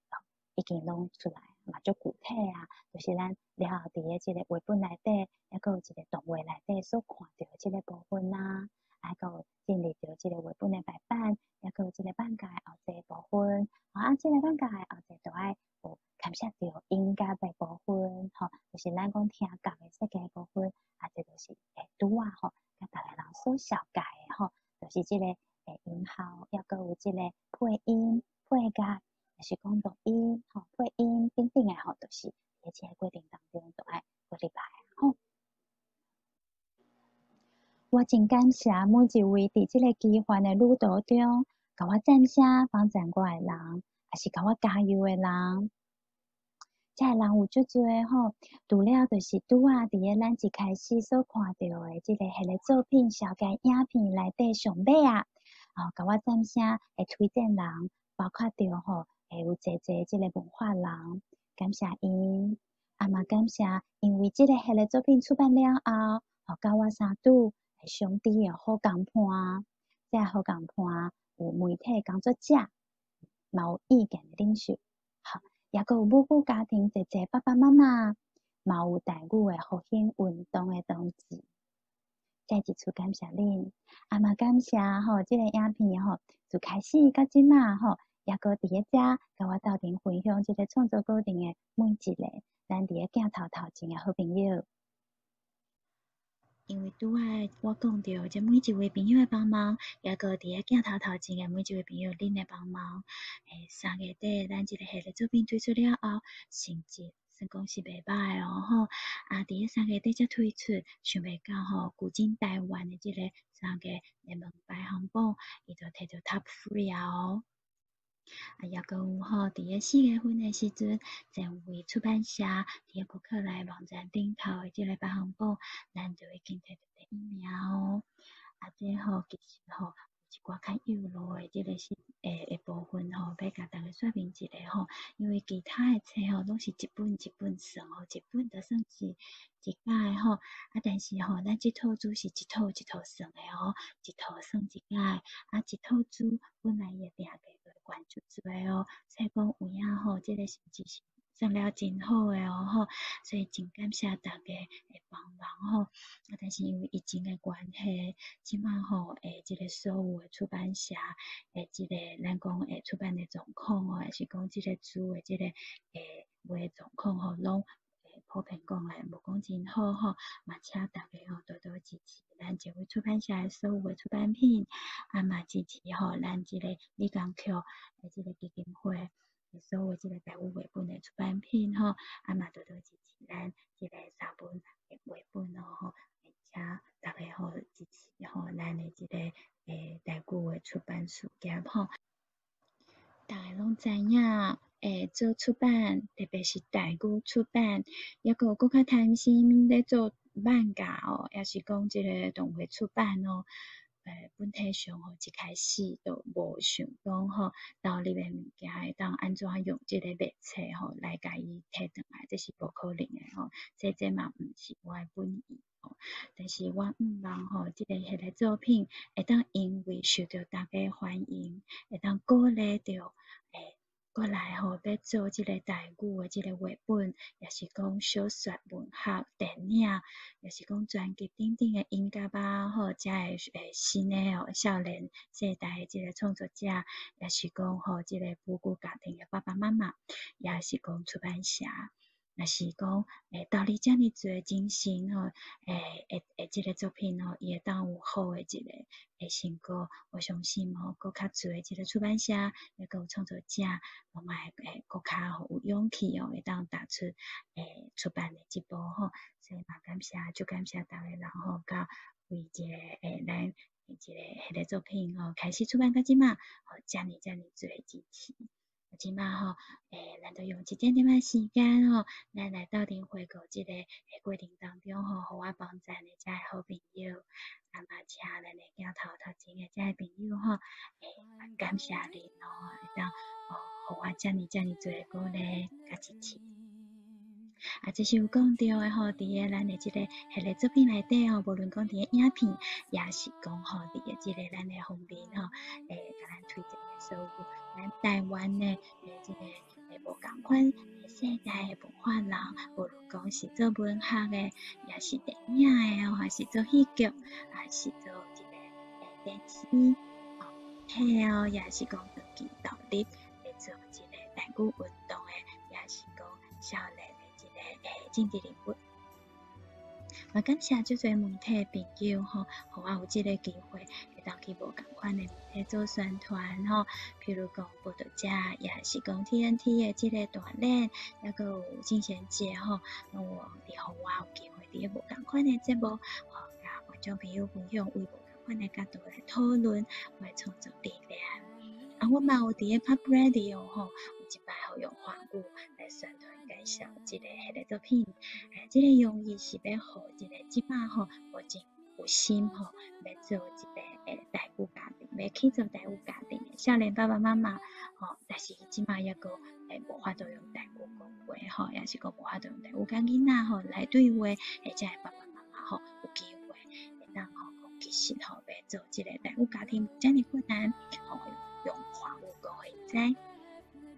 已經攏出來，嘛足具體啊，就是咱了後佇咧這個繪本內底，抑閣有一個動畫內底所看著的這個部分啊，還閣有進入著這個繪本的排版，抑閣有這個漫畫的後製部分，啊，這個漫畫的後製就愛有牽涉著音樂的部分，吼，就是咱講聽覺的設計的部分，啊，這就是拄仔吼，佮逐个人所紹介的吼，就是這個音效，抑閣有這個配音、配樂。就是講錄音、吼配音等等的吼，就是佇這個過程當中都愛過入來吼。我真感謝每一位佇這個奇幻的旅途中，共我讚聲幫贊我的人，抑是共我加油的人。這个人有足濟吼，除了就是拄仔佇咧咱一開始所看著的這個彼个作品小解影片內底上尾啊，哦，共我讚聲的推薦人，包括著吼。有濟濟這个文化人，感謝𪜶，啊嘛感謝，因為這個彼个作品出版了後，予佮我相拄相知的好同伴，這个好同伴有媒體工作者，嘛有意見的領袖，好，抑閣有母語家庭濟濟爸爸媽媽，嘛有台語的復興運動的同志。再一次感謝恁，啊嘛感謝吼，這個影片吼，自開始到這馬吼。抑閣佇咧遮，佮我鬥陣分享這個創作過程的每一個，咱佇咧鏡頭頭前的好朋友。因為拄仔我講著這每一位朋友的幫忙，抑閣佇咧鏡頭頭前的每一位朋友恁的幫忙，3月底咱這個系列作品推出了後，成績算講是袂䆀哦吼。啊，佇咧3月底才推出，想袂到吼，古今台灣的這個三個熱門排行榜，伊就摕著 Top Three 啊哦。啊，抑閣有吼，佇咧4月份的時陣，前衛出版社佇咧博客來網站頂頭的這個排行榜，咱就已經摕著第一名哦。啊，這吼其實吼有一寡較幼路的這個是的部分吼，欲共大家說明一下吼。因為其他的冊吼攏是一本一本算吼，一本就算是一改吼。啊，但是吼，咱這套書是一套一套算的哦，一套算一改。啊，一套書本來伊的定價就會懸足濟哦，所以講有影吼，這個成績是算了真好的哦吼，所以真感謝大家的幫忙吼。啊，但是因為疫情的關係，這馬吼，這個所有的出版社的這個咱講的出版的狀況哦，抑是講這個書的這個賣的狀況吼，攏普遍講來無講真好吼，嘛請大家吼多多支持咱這位出版社的所有的出版品，啊嘛支持吼咱這個李江橋的這個基金會的所有這個台語繪本的出版品吼，啊嘛多多支持咱這個三本的繪本哦吼，請大家吼支持吼咱的這個台語的出版事業吼。大家攏知影，做出版，特別是台語出版，抑閣有閣較貪心咧做漫畫哦，抑是講這個動畫出版哦。本體上吼，一開始就無想講吼，投入的物件會當按怎用這個賣冊吼來共伊提轉來，這是無可能的吼。這嘛毋是我的本意吼。但是我向望吼，這個彼个作品會當因為受著大家歡迎，會當鼓勵著過來吼，欲做這个台語的這个繪本，抑是講小說、文學、電影，抑是講專輯等等的音樂啊吼，遮的新的哦少年世代的這个創作者，抑是講吼這个母語家庭的爸爸媽媽，抑是講出版社。若是講投入遮爾濟精神吼，會這个作品吼，伊會當有好的一个成果，我相信吼，閣較濟這个出版社，抑閣有創作者，攏嘛會閣較吼有勇氣哦，會當踏出出版的這步吼，所以嘛感謝，足感謝逐个人吼，佮為這个咱這个彼个作品吼開始出版到這馬，吼遮爾遮爾濟支持。這馬吼，咱就用一點點仔時間吼，咱來鬥陣回顧這个過程當中吼，予我幫贊的遮的好朋友，啊嘛請咱的鏡頭頭前的遮的朋友吼，感謝恁哦，會當予我遮爾遮爾濟的鼓勵佮支持。啊，這是有講著的吼，佇个咱的這个彼个作品內底吼，無論講佇个影片，抑是講吼佇个這個咱的封面吼，共咱推薦的所有咱台灣的這个無仝款世代的文化人，無論講是做文學的，抑是電影的，還是做戲劇，還是做這个電視哦，體哦，抑是講長期投入來做這个台語運動的，抑是講少年的這个政治人物。嘛感謝足濟媒體朋友吼，予我有這个機會，會當去無仝款的媒體做宣傳吼，譬如講報導者，抑是講 TNT 的這個大展，抑閣有進賢節吼，攏有佇予我有機會佇咧無仝款的節目，吼，佮觀眾朋友分享，為無仝款的角度來討論我的創作理念。啊，我嘛有佇咧 Pop Radio 吼，有一擺吼用華語來宣傳介紹這个彼个作品，這個用意是欲予這个這馬吼目前有心吼欲做一个台語家庭，欲去做台語家庭的少年爸爸媽媽吼，但是伊這馬猶閣無法度用台語講話吼，抑是講無法度用台語佮囡仔吼來對話，或者爸爸媽媽吼有機會會當吼講其實吼欲做這个台語家庭無遮爾困難吼。用華語講予𪜶知，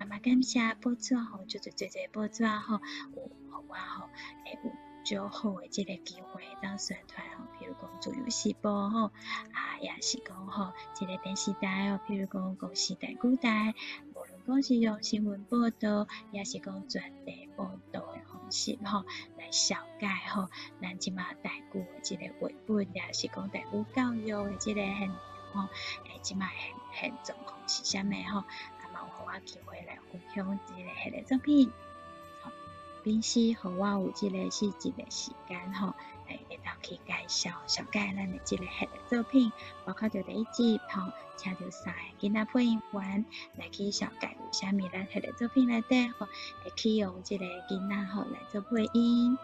啊嘛感謝報紙吼，足濟濟濟報紙吼，有予我吼，會有足好的這個機會當宣傳吼，譬如講自由時報吼，啊，抑是講吼，這個電視台哦，譬如講公視台語台，無論講是用新聞報導，抑是講專題報導的方式吼，來紹介吼，咱這馬台語的這個繪本，抑是講台語教育的這個現吼，這馬現狀況是啥物吼？啊嘛有予我機會來分享這個彼个作品，吼，平時予我有這个四集的時間吼，會當去介紹紹介咱的這个彼個作品，包括著第一集吼，請著三个囡仔配音員來去紹介為啥物咱彼个作品內底吼，會去用這個囡仔吼來做配音，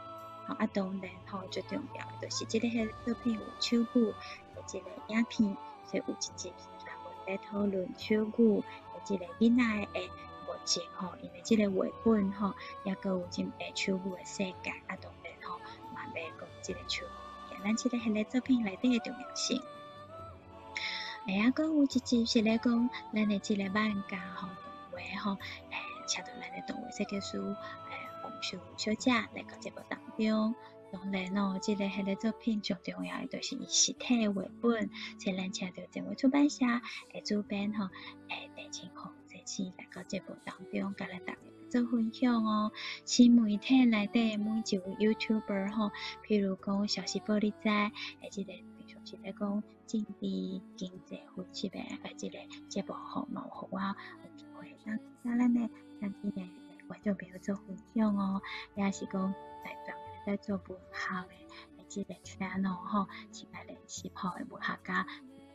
吼啊當然吼最重要的就是這个彼个作品有手語的這个影片。所以有一集是專門咧討論手語的這個囡仔的目前吼，因為這個繪本吼，抑閣有真手語的世界，啊當然吼嘛欲講這個手語，咱這個彼個作品內底的重要性。抑閣有一集是咧講咱的這個漫畫吼動畫吼，請著咱的動畫設計師王秀小姐來到節目當中。當然哦，這個彼個作品最重要的就是伊實體的繪本，所以咱請著前衛出版社的主編吼，鄭清紅這次來到節目當中，佮咱大家做分享哦。新媒體內底每一位 YouTuber 吼，譬如講小時報你知，這個平常時咧講政治經濟分析的，這個節目吼，嘛有予我有機會當佮咱的咱這個觀眾朋友做分享哦，抑是講來專門在做文學的這個 channel 吼，親愛練習吼的文學家，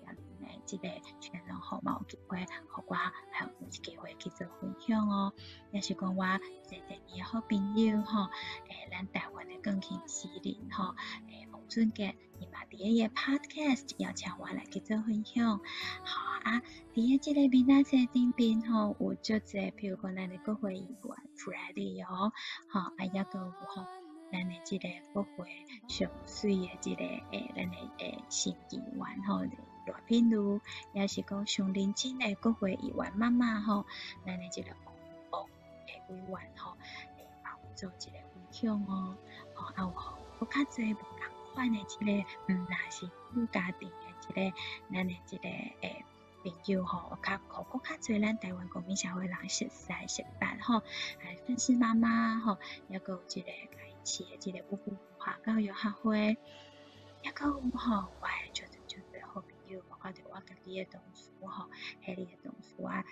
的這個 channel 吼，嘛有機會予我還有機會去做分享哦。抑是講我坐佇的好朋友吼，咱台灣的鋼琴詩人吼，王俊傑，伊嘛佇伊的 podcast 邀請我來去做分享。好啊，佇個這個面仔冊頂邊吼，有足濟，譬如講咱的國會議員 Freddie 哦，吼，啊，抑閣有吼。咱的這個國會上媠的這個咱的新議員吼，賴品妤，抑是講上認真的國會議員媽媽吼，咱的這個王委員吼，嘛有做一個分享哦，吼，啊有予閣較濟無仝款的這个，毋但是母家庭的這个，咱的這个朋友吼，有較予閣較濟咱台灣公民社會人熟似熟捌吼，啊，粉絲媽媽吼，抑閣有這个共伊飼的這个五穀文化教育學會，抑閣有吼，我的足濟足濟好朋友，包括著我家己的同事吼，彼裡的同事啊，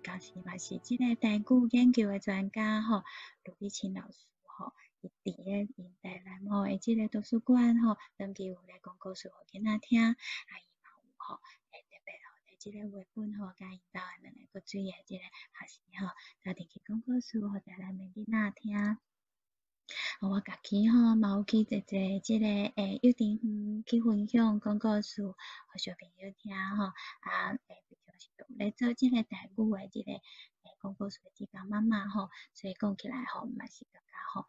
同時嘛是這个台語研究的專家吼，盧美琴老師吼，伊佇咧𪜶台南吼的這個圖書館吼，長期有咧講故事予囡仔聽，啊，伊嘛有吼，特別吼，佇這個繪本吼，佮𪜶兜的兩个國水的這個學生吼，鬥陣去講故事予台南的囡仔聽。我家己吼嘛有去濟濟這個幼稚園去分享講故事，予小朋友聽吼。啊，平常時就有咧做這個台語的這個講故事的志工媽媽吼，所以講起來吼嘛是感覺吼，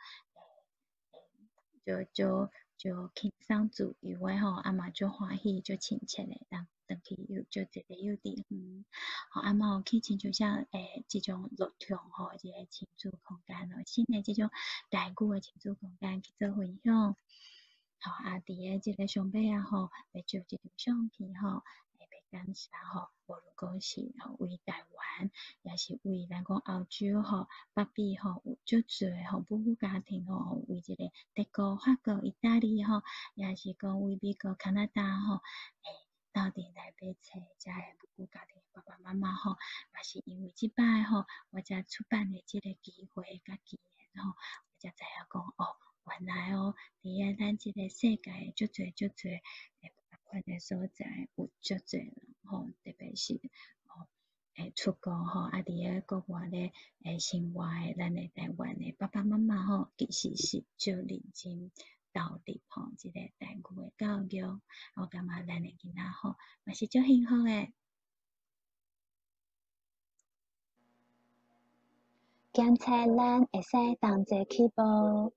就就就輕鬆自由的吼，啊嘛足歡喜、足親切的，當轉去幼足濟個幼稚園，吼啊嘛有去親像啥這種樂創吼，這個親子空間哦，新的這種台語的親子空間去做分享，吼啊，佇個這个上尾仔吼，欲借這張相片吼，欲感謝吼，無論講是吼為台灣，抑是為咱講歐洲吼、北美吼，有足濟吼母語家庭吼，為這個德國、法國、意大利吼，抑是講為美國、加拿大吼，鬥陣來買冊，遮的母語家庭爸爸媽媽吼，嘛是因為這擺吼，我才出版的這个機會佮機緣吼，我才知影講哦，原來哦，佇個咱這个世界足濟足濟的無仝款的所在，有足濟人吼，特別是吼出國吼，啊，佇个國外咧生活的咱的台灣的爸爸媽媽吼，其實是足認真投入吼這個台語的教育，我感覺咱的囡仔吼嘛是足幸福的。檢測咱會使同齊起步。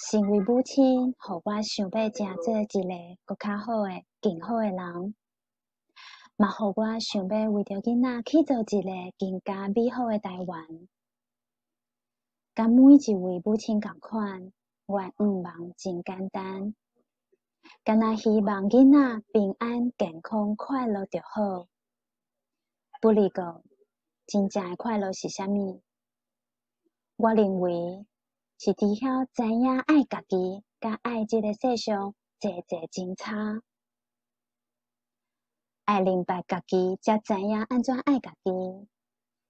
成為母親，予我想欲成做一个閣較好的、更好的人，嘛予我想欲為著囡仔去做一个更加美好的台灣。佮每一位母親仝款，我的願望真簡單，干焦希望囡仔平安、健康、快樂就好。不離過，真正的快樂是啥物？我認為是知曉知影愛家己，佮愛這个世上濟濟真差。愛明白家己，才知影按怎愛家己。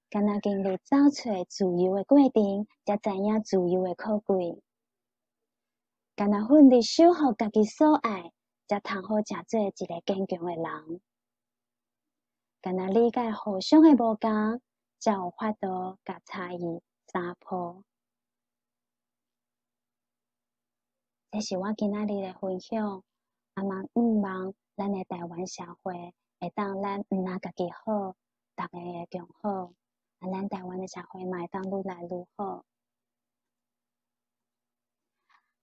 敢若經歷走揣自由的過程，才知影自由的可貴。敢若奮力守護家己所愛，才通好成做一个堅強的人。敢若理解互相的無仝，才有法度共差異打破。這是我今仔日的分享，啊嘛向望咱的台灣社會會當咱毋但家己好，逐个會共好，啊，咱台灣的社會嘛會當愈來愈好。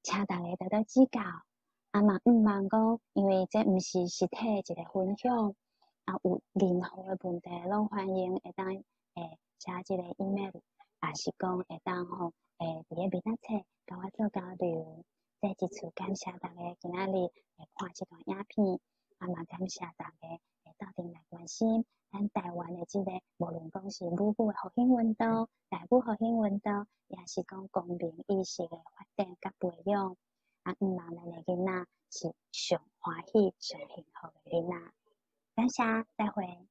請大家多多指教，啊嘛向望講，因為這毋是實體的一個分享，啊有任何的問題，攏歡迎會當寫這個 email，抑是講會當吼佇个面仔冊佮我做交流。再一次感謝大家今仔日會看這段影片，啊嘛感謝大家會鬥陣來關心咱台灣的這個，無論講是母語的復興運動、台語復興運動，抑是講公民意識的發展佮培養，啊，向望咱的囡仔是上歡喜、上幸福的囡仔。感謝，再會。